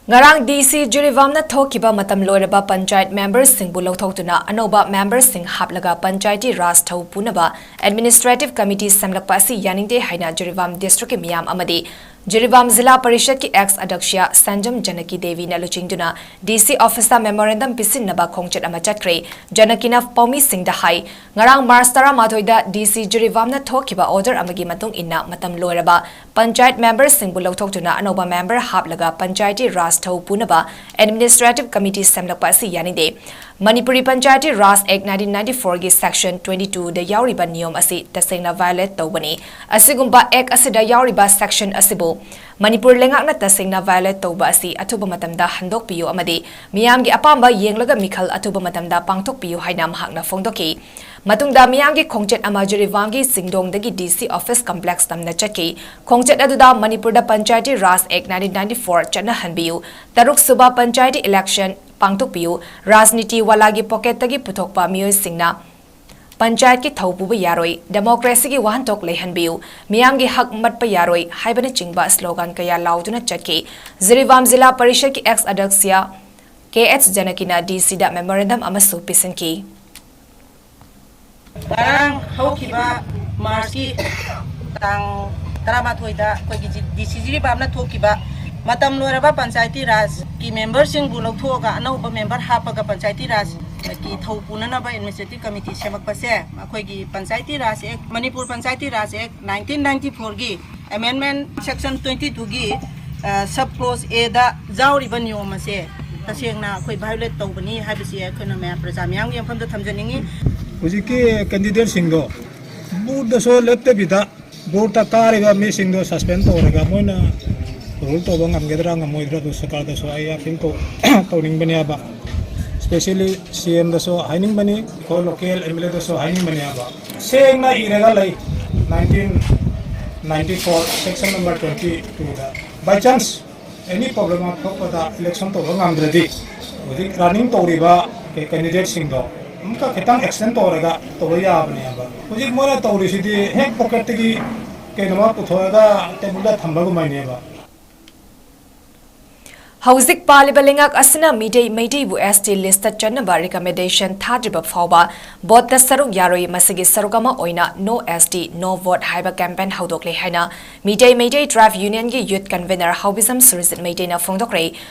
ꯉꯔꯥꯡ D C ꯖꯤꯔꯤꯕꯥꯝꯅ ꯊꯣꯛꯈꯤꯕ ꯃꯇꯝ ꯂꯣꯏꯔꯕ ꯄꯟꯆꯥꯌꯠ member ꯁꯤꯡꯕꯨ ꯂꯧꯊꯣꯛꯇꯨꯅ ꯑꯅꯧꯕ member ꯁꯤꯡ ꯍꯥꯞꯂꯒ ꯄꯟꯆꯥꯌꯇꯤ ꯔꯥꯖ ꯊꯧ ꯄꯨꯅꯕ administrative committee ꯁꯦꯝꯂꯛꯄ ꯑꯁꯤ ꯌꯥꯅꯤꯡꯗꯦ ꯍꯥꯏꯅ ꯖꯤꯔꯤꯕꯥꯝ district ꯀꯤ ꯃꯤꯌꯥꯝ ꯑꯃꯗꯤ ꯖꯤꯔꯤꯕꯥꯝ ꯖꯤꯂꯥ ꯄꯔꯤꯁꯠꯀꯤ ex ꯑꯗ꯭ꯌꯛꯁ ꯁꯟꯖꯝ ꯖꯅꯀꯤ ꯗꯦꯕꯤꯅ ꯂꯨꯆꯤꯡꯗꯨꯅ D C office ꯇ memorandum ꯄꯤꯁꯤꯟꯅꯕ ꯈꯣꯡꯆꯠ ꯑꯃ ꯆꯠꯈ꯭ꯔꯦ꯫ ꯖꯅꯀꯤꯅ ꯄꯥꯎꯃꯤꯁꯤꯡꯗ ꯍꯥꯏ, ꯉꯔꯥꯡ March ꯇꯔꯥꯃꯥꯊꯣꯏꯗ D C ꯖꯤꯔꯤꯕꯥꯝꯅ ꯊꯣꯛꯈꯤꯕ order ꯑꯃꯒꯤ ꯃꯇꯨꯡ ꯏꯟꯅ ꯃꯇꯝ ꯂꯣꯏꯔꯕ ꯄꯟꯆꯥꯌꯠ member ꯁꯤꯡꯕꯨ ꯂꯧꯊꯣꯛꯇꯨꯅ ꯑꯅꯧꯕ member ꯍꯥꯞꯂꯒ ꯄꯟꯆꯥꯌꯇꯤ ꯔꯥꯖ ꯊꯧ ꯄꯨꯅꯕ administrative committee ꯁꯦꯝꯂꯛꯄ ꯑꯁꯤ ꯌꯥꯅꯤꯡꯗꯦ꯫ ꯃꯅꯤꯄꯨꯔꯤ ꯄꯟꯆꯥꯌꯇꯤ ꯔꯥꯖ Act nineteen ninety four ꯒꯤ section twenty two ꯗ ꯌꯥꯎꯔꯤꯕ ꯅꯤꯌꯣꯝ ꯑꯁꯤ ꯇꯁꯦꯡꯅ violate ꯇꯧꯕꯅꯤ꯫ ꯑꯁꯤꯒꯨꯝꯕ act ꯑꯁꯤꯗ ꯌꯥꯎꯔꯤꯕ section ꯑꯁꯤꯕꯨ ꯃꯅꯤꯄꯨꯔ ꯂꯩꯉꯥꯛꯅ ꯇꯁꯦꯡꯅ violate ꯇꯧꯕ ꯑꯁꯤ ꯑꯊꯨꯕ ꯃꯇꯝꯗ ꯍꯟꯗꯣꯛꯄꯤꯌꯨ ꯑꯃꯗꯤ ꯃꯤꯌꯥꯝꯒꯤ ꯑꯄꯥꯝꯕ ꯌꯦꯡꯂꯒ ꯃꯤꯈꯜ ꯑꯊꯨꯕ ꯃꯇꯝꯗ ꯄꯥꯡꯊꯣꯛꯄꯤꯌꯨ ꯍꯥꯏꯅ ꯃꯍꯥꯛꯅ ꯐꯣꯡꯗꯣꯛꯈꯤ꯫ ꯃꯇꯨꯡꯗ ꯃꯤꯌꯥꯝꯒꯤ ꯈꯣꯡꯆꯠ ꯑꯃ ꯖꯤꯔꯤꯕꯥꯝꯒꯤ ꯆꯤꯡꯗꯣꯡꯗꯒꯤ D C office complex ꯇꯝꯅ ꯆꯠꯈꯤ꯫ ꯈꯣꯡꯆꯠ ꯑꯗꯨꯗ ꯃꯅꯤꯄꯨꯔꯗ ꯄꯟꯆꯥꯌꯇꯤ ꯔꯥꯖ Act nineteen ninety four ꯆꯠꯅꯍꯟꯕꯤꯌꯨ, ꯇꯔꯨꯛ ꯁꯨꯕ ꯄꯟꯆꯥꯌꯇꯤ election ꯄꯥꯡꯊꯣꯛꯄꯤꯌꯨ, ꯔꯥꯖꯅꯤꯇꯤ ꯋꯥꯂꯥꯒꯤ pocket ꯇꯒꯤ ꯄꯨꯊꯣꯛꯄ ꯃꯤꯑꯣꯏꯁꯤꯡꯅ ꯄꯟꯆꯥꯌꯠꯀꯤ ꯊꯧ ꯄꯨꯕ ꯌꯥꯔꯣꯏ, democracy ꯒꯤ ꯋꯥꯍꯟꯊꯣꯛ ꯂꯩꯍꯟꯕꯤꯌꯨ, ꯃꯤꯌꯥꯝꯒꯤ ꯍꯛ ꯃꯠꯄ ꯌꯥꯔꯣꯏ ꯍꯥꯏꯕꯅꯆꯤꯡꯕ slogan ꯀꯌꯥ ꯂꯥꯎꯗꯨꯅ ꯆꯠꯈꯤ꯫ ꯖꯤꯔꯤꯕꯥꯝ ꯖꯤꯂꯥ ꯄꯔꯤꯁꯠꯀꯤ ex ꯑꯗ꯭ꯌꯛꯁ K H ꯖꯅꯀꯤꯅ D C ꯗ memorandum ꯑꯃꯁꯨ ꯄꯤꯁꯤꯟꯈꯤ꯫ ꯉꯔꯥꯡ ꯍꯧꯈꯤꯕ March ꯀꯤ ꯇꯥꯡ ꯇꯔꯥꯃꯥꯊꯣꯏꯗ ꯑꯩꯈꯣꯏꯒꯤ ꯖꯤ-, D C ꯖꯤꯔꯤꯕꯥꯝꯅ ꯊꯣꯛꯈꯤꯕ ꯃꯇꯝ ꯂꯣꯏꯔꯕ ꯄꯟꯆꯥꯌꯇꯤ ꯔꯥꯖꯀꯤ member ꯁꯤꯡꯕꯨ ꯂꯧꯊꯣꯛꯑꯒ ꯑꯅꯧꯕ member ꯍꯥꯞꯄꯒ ꯄꯟꯆꯥꯌꯇꯤ ꯔꯥꯖꯀꯤ ꯊꯧ ꯄꯨꯅꯅꯕ administrative committee ꯁꯦꯝꯃꯛꯄꯁꯦ ꯑꯩꯈꯣꯏꯒꯤ ꯄꯟꯆꯥꯌꯇꯤ ꯔꯥꯖ Act, ꯃꯅꯤꯄꯨꯔ ꯄꯟꯆꯥꯌꯇꯤ ꯔꯥꯖ Act nineteen ninety four ꯒꯤ amendment section twenty two ꯒꯤ, ꯁꯕ ꯀ꯭ꯂꯣꯁ ꯑꯦꯗ ꯌꯥꯎꯔꯤꯕ ꯅꯤꯌꯣꯝ ꯑꯁꯦ ꯇꯁꯦꯡꯅ ꯑꯩꯈꯣꯏ ꯚꯥꯏꯑꯣꯂꯦꯠ ꯇꯧꯕꯅꯤ ꯍꯥꯏꯕꯁꯤ ꯑꯩꯈꯣꯏꯅ ꯃꯌꯥꯝ ꯄ꯭ꯔꯖꯥ ꯃꯤꯌꯥꯝꯒꯤ ꯃꯐꯝꯗ ꯊꯝꯖꯅꯤꯡꯉꯤ꯫ ꯍꯧꯖꯤꯛꯀꯤ ꯀꯦꯟꯗꯤꯗꯦꯠꯁꯤꯡꯗꯣ ꯕꯨꯠꯇꯁꯨ ꯂꯦꯞꯇꯕꯤꯗ ꯕꯨꯠꯇ ꯀꯥꯔꯤꯕ ꯃꯤꯁꯤꯡꯗꯣ ꯁꯁꯄꯦꯟ ꯇꯧꯔꯒ ꯃꯣꯏꯅ ꯔꯨꯜ ꯇꯧꯕ ꯉꯝꯒꯗ꯭ꯔꯥ ꯉꯝꯃꯣꯏꯗ꯭ꯔꯥ ꯑꯗꯨ ꯁꯔꯀꯥꯔꯗꯁꯨ ꯑꯩ ꯑꯄꯤꯜ ꯇꯧ ꯇꯧꯅꯤꯡꯕꯅꯦꯕ꯫ ꯏꯁꯄꯦꯁꯦꯜꯂꯤ ꯁꯤ ꯑꯦꯝꯗꯁꯨ ꯍꯥꯏꯅꯤꯡꯕꯅꯤ, ꯑꯩꯈꯣꯏ ꯂꯣꯀꯦꯜ ꯑꯦꯝ ꯑꯦꯜ ꯑꯦꯗꯁꯨ ꯍꯥꯏꯅꯤꯡꯕꯅꯦꯕ꯫ ꯁꯦꯡꯅ ꯏꯔꯒ ꯂꯩ nineteen ninety four section number twenty twoꯗ꯫ By chance any problem ꯑꯃ ꯊꯣꯛꯄꯗ ꯏꯂꯦꯛꯁꯟ ꯇꯧꯕ ꯉꯝꯗ꯭ꯔꯗꯤ ꯍꯧꯖꯤꯛ ꯔꯟꯅꯤꯡ ꯇꯧꯔꯤꯕ ꯀꯦꯟꯗꯤꯗꯦꯠꯁꯤꯡꯗꯣ ꯑꯃꯨꯛꯀ ꯈꯤꯇꯪ ꯑꯦꯛꯁꯇꯦꯟ ꯇꯧꯔꯒ ꯇꯧꯕ ꯌꯥꯕꯅꯦꯕ꯫ ꯍꯧꯖꯤꯛ ꯃꯣꯏꯅ ꯇꯧꯔꯤꯁꯤꯗꯤ ꯍꯦꯛ ꯄꯣꯀꯦꯠꯇꯒꯤ ꯀꯩꯅꯣꯃ ꯄꯨꯊꯣꯛꯑꯒ ꯇꯦꯕꯜꯗ ꯊꯝꯕꯒꯨꯝꯕꯅꯦꯕ꯫ ꯍꯧꯖꯤꯛ ꯄꯥꯜꯂꯤꯕ ꯂꯩꯉꯥꯛ ꯑꯁꯤꯅ ꯃꯤꯇꯩ ꯃꯩꯇꯩꯕꯨ ꯑꯦꯁ ꯇꯤ ꯂꯤꯁꯇ ꯆꯟꯅꯕ ꯔꯤꯀꯃꯦꯟꯗꯦꯁꯟ ꯊꯥꯗ꯭ꯔꯤꯕ ꯐꯥꯎꯕ ꯚꯣꯠꯇ ꯁꯔꯨꯛ ꯌꯥꯔꯣꯏ꯫ ꯃꯁꯤꯒꯤ ꯁꯔꯨꯛ ꯑꯃ ꯑꯣꯏꯅ ꯅꯣ ꯑꯦꯁ ꯇꯤ ꯅꯣ ꯚꯣꯠ ꯍꯥꯏꯕ ꯀꯦꯝꯄꯦꯟ ꯍꯧꯗꯣꯛꯂꯦ ꯍꯥꯏꯅ ꯃꯤꯇꯩ ꯃꯩꯇꯩ ꯇ꯭ꯔꯥꯏꯕ ꯌꯨꯅꯤꯌꯟꯒꯤ ꯌꯨꯠ ꯀꯟꯚꯦꯅꯔ ꯍꯥꯎꯕꯤꯖꯝ ꯁꯨꯔꯖꯤꯠ ꯃꯩꯇꯩꯅ ꯐꯣꯡꯗꯣꯛꯈ꯭ꯔꯦ꯫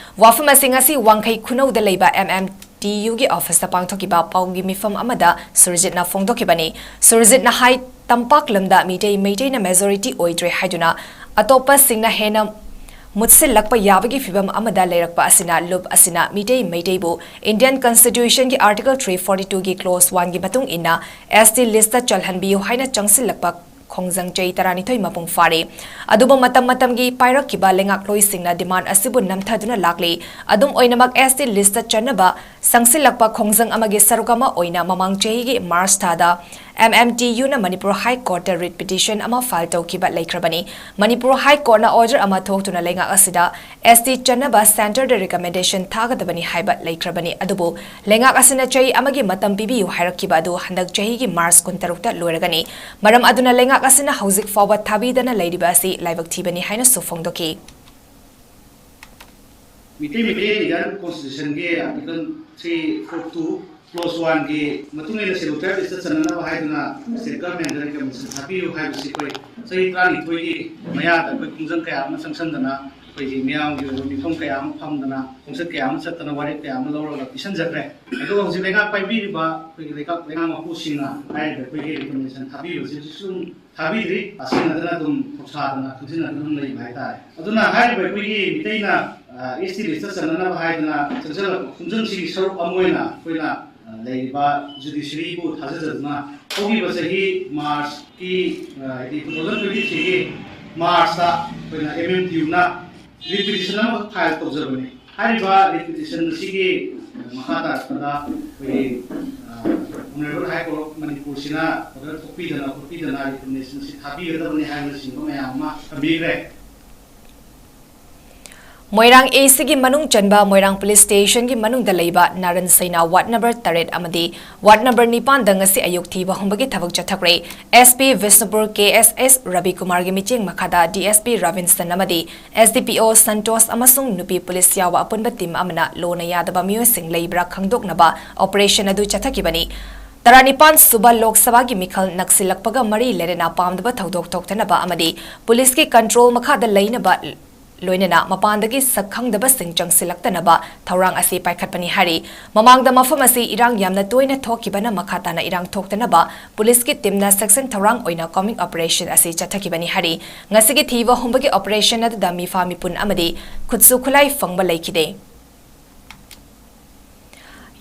ꯋꯥꯐꯝ ꯑꯁꯤ ꯉꯁꯤ ꯋꯥꯡꯈꯩ ꯈꯨꯅꯧꯗ ꯂꯩꯕ ꯑꯦꯝ ꯑꯦꯝ ꯇꯤ ꯌꯨꯒꯤ ꯑꯣꯐꯤꯁꯇ ꯄꯥꯡꯊꯣꯛꯈꯤꯕ ꯄꯥꯎꯒꯤ ꯃꯤꯐꯝ ꯑꯃꯗ ꯁꯨꯔꯖꯤꯠꯅ ꯐꯣꯡꯗꯣꯛꯈꯤꯕꯅꯤ꯫ ꯁꯨꯔꯖꯤꯠꯅ ꯍꯥꯏ, ꯇꯝꯄꯥꯛ ꯂꯝꯗ ꯃꯤꯇꯩ ꯃꯩꯇꯩꯅ ꯃꯦꯖꯣꯔꯤꯇꯤ ꯑꯣꯏꯗ꯭ꯔꯦ ꯍꯥꯏꯗꯨꯅ ꯑꯇꯣꯞꯄꯁꯤꯡꯅ ꯍꯦꯟꯅ ꯃꯨꯠꯁꯤꯜꯂꯛꯄ ꯌꯥꯕꯒꯤ ꯐꯤꯚꯝ ꯑꯃꯗ ꯂꯩꯔꯛꯄ ꯑꯁꯤꯅ ꯂꯨꯞ ꯑꯁꯤꯅ ꯃꯤꯇꯩ ꯃꯩꯇꯩꯕꯨ ꯏꯟꯗꯤꯌꯟ ꯀꯟꯁꯇꯤꯇ꯭ꯌꯨꯁꯟꯒꯤ ꯑꯥꯔꯇꯤꯀꯜ three forty twoꯒꯤ ꯀ꯭ꯂꯣꯁ oneꯒꯤ ꯃꯇꯨꯡ ꯏꯟꯅ ꯑꯦꯁ ꯇꯤ ꯂꯤꯁꯇ ꯆꯜꯍꯟꯕꯤꯌꯨ ꯍꯥꯏꯅ ꯆꯪꯁꯤꯜꯂꯛꯄ ꯈꯣꯡꯖꯪ ꯆꯍꯤ ꯇꯔꯥꯅꯤꯊꯣꯏ ꯃꯄꯨꯡ ꯐꯥꯔꯦ꯫ ꯑꯗꯨꯕꯨ ꯃꯇꯝ ꯃꯇꯝꯒꯤ ꯄꯥꯏꯔꯛꯈꯤꯕ ꯂꯩꯉꯥꯛꯂꯣꯏꯁꯤꯡꯅ ꯗꯤꯃꯥꯟ ꯑꯁꯤꯕꯨ ꯅꯝꯊꯗꯨꯅ ꯂꯥꯛꯂꯤ꯫ ꯑꯗꯨꯝ ꯑꯣꯏꯅꯃꯛ ꯑꯦꯁ ꯇꯤ ꯂꯤꯁꯇ ꯆꯟꯅꯕ ꯆꯪꯁꯤꯜꯂꯛꯄ ꯈꯣꯡꯖꯪ ꯑꯃꯒꯤ ꯁꯔꯨꯛ ꯑꯃ ꯑꯣꯏꯅ ꯃꯃꯥꯡ ꯆꯍꯤꯒꯤ ꯃꯥꯔꯆ ꯊꯥꯗ ꯑꯦꯝ ꯑꯦꯝ ꯇꯤ ꯌꯨꯅ ꯃꯅꯤꯄꯨꯔ ꯍꯥꯏ ꯀꯣꯔꯠꯇ ꯔꯤꯠ ꯄꯤꯇꯤꯁꯟ ꯑꯃ ꯐꯥꯏꯜ ꯇꯧꯈꯤꯕ ꯂꯩꯈ꯭ꯔꯕꯅꯤ꯫ ꯃꯅꯤꯄꯨꯔ ꯍꯥꯏ ꯀꯣꯔꯠꯅ ꯑꯣꯔꯗꯔ ꯑꯃ ꯊꯣꯛꯇꯨꯅ ꯂꯩꯉꯥꯛ ꯑꯁꯤꯗ ꯑꯦꯁ ꯇꯤ ꯆꯟꯅꯕ ꯁꯦꯟꯇꯔꯗ ꯔꯤꯀꯃꯦꯟꯗꯦꯁꯟ ꯊꯥꯒꯗꯕꯅꯤ ꯍꯥꯏꯕ ꯂꯩꯈ꯭ꯔꯕꯅꯤ꯫ ꯑꯗꯨꯕꯨ ꯂꯩꯉꯥꯛ ꯑꯁꯤꯅ ꯆꯍꯤ ꯑꯃꯒꯤ ꯃꯇꯝ ꯄꯤꯕꯤꯌꯨ ꯍꯥꯏꯔꯛꯈꯤꯕ ꯑꯗꯨ ꯍꯟꯗꯛ ꯆꯍꯤꯒꯤ ꯃꯥꯔꯆ ꯀꯨꯟꯇꯔꯨꯛꯇ ꯂꯣꯏꯔꯒꯅꯤ꯫ ꯃꯔꯝ ꯑꯗꯨꯅ ꯂꯩꯉꯥꯛ ꯑꯁꯤꯅ ꯍꯧꯖꯤꯛ ꯐꯥꯎꯕ ꯊꯥꯕꯤꯗꯅ ꯂꯩꯔꯤꯕ ꯑꯁꯤ ꯂꯥꯏꯕꯛ ꯊꯤꯕꯅꯤ ꯍꯥꯏꯅꯁꯨ ꯐꯣꯡꯗꯣꯛꯈꯤ꯫ ꯃꯤꯇꯩ ꯃꯩꯇꯩ ꯏꯟꯗꯤꯌꯥꯟ ꯀꯣꯟꯁꯇꯤꯇ꯭ꯌꯨꯁꯟꯒꯤ article three four two clause ꯋꯥꯟꯒꯤ ꯃꯇꯨꯡ ꯏꯟꯅ ꯁꯦꯗꯨꯜ ꯇ꯭ꯔꯥꯏꯕ ꯂꯤꯁꯇ ꯆꯟꯅꯅꯕ ꯍꯥꯏꯗꯨꯅ ꯁ꯭ꯇꯦꯠ ꯒꯚꯔꯟꯃꯦꯟꯠꯇ ꯔꯤꯀꯃꯦꯟꯗꯦꯁꯟ ꯊꯥꯕꯤꯌꯨ ꯍꯥꯏꯕꯁꯤ ꯑꯩꯈꯣꯏ ꯆꯍꯤ ꯇꯔꯥꯅꯤꯊꯣꯏꯒꯤ ꯃꯌꯥꯗ ꯑꯩꯈꯣꯏ ꯈꯣꯡꯖꯪ ꯀꯌꯥ ꯑꯃ ꯆꯪꯁꯤꯟꯗꯅ ꯑꯩꯈꯣꯏꯒꯤ ꯃꯤꯌꯥꯝꯒꯤ ꯑꯣꯏꯕ ꯃꯤꯐꯝ ꯀꯌꯥ ꯑꯃ ꯐꯝꯗꯅ ꯈꯣꯡꯆꯠ ꯀꯌꯥ ꯑꯃ ꯆꯠꯇꯅ ꯋꯥꯔꯦꯞ ꯀꯌꯥ ꯑꯃ ꯂꯧꯔꯒ ꯄꯤꯁꯤꯟꯖꯈ꯭ꯔꯦ꯫ ꯑꯗꯨꯒ ꯍꯧꯖꯤꯛ ꯂꯩꯉꯥꯛ ꯄꯥꯏꯕꯤꯔꯤꯕ ꯑꯩꯈꯣꯏꯒꯤ ꯂꯩꯉꯥꯛ ꯂꯩꯉꯥꯛ ꯃꯄꯨꯁꯤꯡꯅ ꯍꯥꯏꯔꯤꯕ ꯑꯩꯈꯣꯏꯒꯤ ꯔꯤꯀꯃꯦꯟꯗꯦꯁꯟ ꯊꯥꯕꯤꯕꯁꯤꯁꯨ ꯊꯥꯕꯤꯗ꯭ꯔꯤ꯫ ꯇꯥꯁꯤꯟꯅꯗꯅ ꯑꯗꯨꯝ ꯊꯧꯁꯥꯗꯅ ꯈꯪꯖꯤꯟꯅꯗꯅ ꯑꯗꯨꯝ ꯂꯩꯕ ꯍꯥꯏꯇꯥꯔꯦ꯫ ꯑꯗꯨꯅ ꯍꯥꯏꯔꯤꯕ ꯑꯩꯈꯣꯏꯒꯤ ꯃꯤꯇꯩꯅ ꯑꯦꯁ ꯇꯤ ꯂꯤꯁꯇ ꯆꯟꯅꯅꯕ ꯍꯥꯏꯗꯅ ꯆꯪꯁꯤꯜꯂꯛꯄ ꯈꯣꯡꯖꯪꯁꯤꯒꯤ ꯁꯔꯨꯛ ꯑꯃ ꯑꯣꯏꯅ ꯑꯩꯈꯣꯏꯅ ꯑ, ꯂꯩꯔꯤꯕ ꯖꯨꯗꯤꯁꯔꯤꯕꯨ ꯊꯥꯖꯖꯗꯨꯅ ꯍꯧꯈꯤꯕ ꯆꯍꯤ ꯃꯥꯔꯆꯀꯤ ꯑ, ꯍꯥꯏꯗꯤ ꯇꯨ ꯊꯥꯎꯖꯟ ꯇ꯭ꯋꯦꯟꯇꯤ ꯊ꯭ꯔꯤꯒꯤ ꯃꯥꯔꯆꯇ ꯑꯩꯈꯣꯏꯅ M M T U repetition ꯑꯃꯈꯛ ꯐꯥꯏꯜ ꯇꯧꯖꯕꯅꯤ꯫ ꯍꯥꯏꯔꯤꯕ ꯔꯤꯄꯤꯇꯤꯁꯟ ꯑꯁꯤꯒꯤ ꯃꯈꯥ ꯇꯥꯔꯛꯄꯗ ꯑꯩꯈꯣꯏꯒꯤ ꯑꯣꯅꯔꯦꯕꯜ ꯍꯥꯏ ꯀꯣꯔꯠ ꯑꯣꯐ ꯃꯅꯤꯄꯨꯔꯁꯤꯅ ꯑꯣꯔꯗꯔ ꯊꯣꯛꯄꯤꯗꯅ ꯈꯣꯠꯄꯤꯗꯅ ꯔꯤꯀꯃꯦꯟꯗꯦꯁꯟ ꯑꯁꯤ ꯊꯥꯕꯤꯒꯗꯕꯅꯤ ꯍꯥꯏꯕꯅꯆꯤꯡꯕ ꯃꯌꯥꯝ ꯑꯃ ꯊꯝꯕꯤꯈ꯭ꯔꯦ꯫ ꯃꯣꯏꯔꯥꯡ ꯑꯦ ꯁꯤꯒꯤ ꯃꯅꯨꯡ ꯆꯟꯕ ꯃꯣꯏꯔꯥꯡ ꯄꯨꯂꯤꯁ ꯁ꯭ꯇꯦꯁꯟꯒꯤ ꯃꯅꯨꯡꯗ ꯂꯩꯕ ꯅꯥꯔꯟ ꯁꯩꯅꯥ ꯋꯥꯔꯗ ꯅꯝꯕꯔ ꯇꯔꯦꯠ ꯑꯃꯗꯤ ꯋꯥꯔꯗ ꯅꯝꯕꯔ ꯅꯤꯄꯥꯟꯗ ꯉꯁꯤ ꯑꯌꯨꯛ ꯊꯤꯕ ꯍꯨꯝꯕꯒꯤ ꯊꯕꯛ ꯆꯠꯊꯈ꯭ꯔꯦ꯫ ꯑꯦꯁ ꯄꯤ ꯕꯤꯁꯅꯨꯄꯨꯔ ꯀꯦ ꯑꯦꯁ ꯑꯦꯁ ꯔꯕꯤꯀꯨꯃꯥꯔꯒꯤ ꯃꯤꯠꯌꯦꯡ ꯃꯈꯥꯗ ꯗꯤ ꯑꯦꯁ ꯄꯤ ꯔꯕꯤꯟꯁꯟ ꯑꯃꯗꯤ ꯑꯦꯁ ꯗꯤ ꯄꯤ ꯑꯣ ꯁꯟꯇꯣꯁ ꯑꯃꯁꯨꯡ ꯅꯨꯄꯤ ꯄꯨꯂꯤꯁ ꯌꯥꯎꯕ ꯑꯄꯨꯟꯕ ꯇꯤꯝ ꯑꯃꯅ ꯂꯣꯟꯅ ꯌꯥꯗꯕ ꯃꯤꯑꯣꯏꯁꯤꯡ ꯂꯩꯕ꯭ꯔꯥ ꯈꯪꯗꯣꯛꯅꯕ ꯑꯣꯄꯔꯦꯁꯟ ꯑꯗꯨ ꯆꯠꯊꯈꯤꯕꯅꯤ꯫ ꯇꯔꯥꯅꯤꯄꯥꯟ ꯁꯨꯕ ꯂꯣꯛ ꯁꯚꯥꯒꯤ ꯃꯤꯈꯜ ꯅꯛꯁꯤꯜꯂꯛꯄꯒ ꯃꯔꯤ ꯂꯩꯅꯅ ꯄꯥꯝꯗꯕ ꯊꯧꯗꯣꯛ ꯊꯣꯛꯇꯅꯕ ꯑꯃꯗꯤ ꯄꯨꯂꯤꯁꯀꯤ ꯀꯟꯇ꯭ꯔꯣꯜ ꯃꯈꯥꯗ ꯂꯩꯅꯕ ꯂꯣꯏꯅꯅ ꯃꯄꯥꯟꯗꯒꯤ ꯁꯛ ꯈꯪꯗꯕꯁꯤꯡ ꯆꯪꯁꯤꯜꯂꯛꯇꯅꯕ ꯊꯧꯔꯥꯡ ꯑꯁꯤ ꯄꯥꯏꯈꯠꯄꯅꯤ ꯍꯥꯏꯔꯤ꯫ ꯃꯃꯥꯡꯗ ꯃꯐꯝ ꯑꯁꯤ ꯏꯔꯥꯡ ꯌꯥꯝꯅ ꯇꯣꯏꯅ ꯊꯣꯛꯈꯤꯕꯅ ꯃꯈꯥ ꯇꯥꯅ ꯏꯔꯥꯡ ꯊꯣꯛꯇꯅꯕ ꯄꯨꯂꯤꯁꯀꯤ ꯇꯤꯝꯅ ꯁꯦꯛꯁꯟ ꯊꯧꯔꯥꯡ ꯑꯣꯏꯅ ꯀꯣꯝꯕꯤꯡ ꯑꯣꯄꯔꯦꯁꯟ ꯑꯁꯤ ꯆꯠꯊꯈꯤꯕꯅꯤ ꯍꯥꯏꯔꯤ꯫ ꯉꯁꯤꯒꯤ ꯊꯤꯕ ꯍꯨꯝꯕꯒꯤ ꯑꯣꯄꯔꯦꯁꯟ ꯑꯗꯨꯗ ꯃꯤꯐꯥ ꯃꯤꯄꯨꯟ ꯑꯃꯗꯤ ꯈꯨꯠꯁꯨ ꯈꯨꯠꯂꯥꯏ ꯐꯪꯕ ꯂꯩꯈꯤꯗꯦ꯫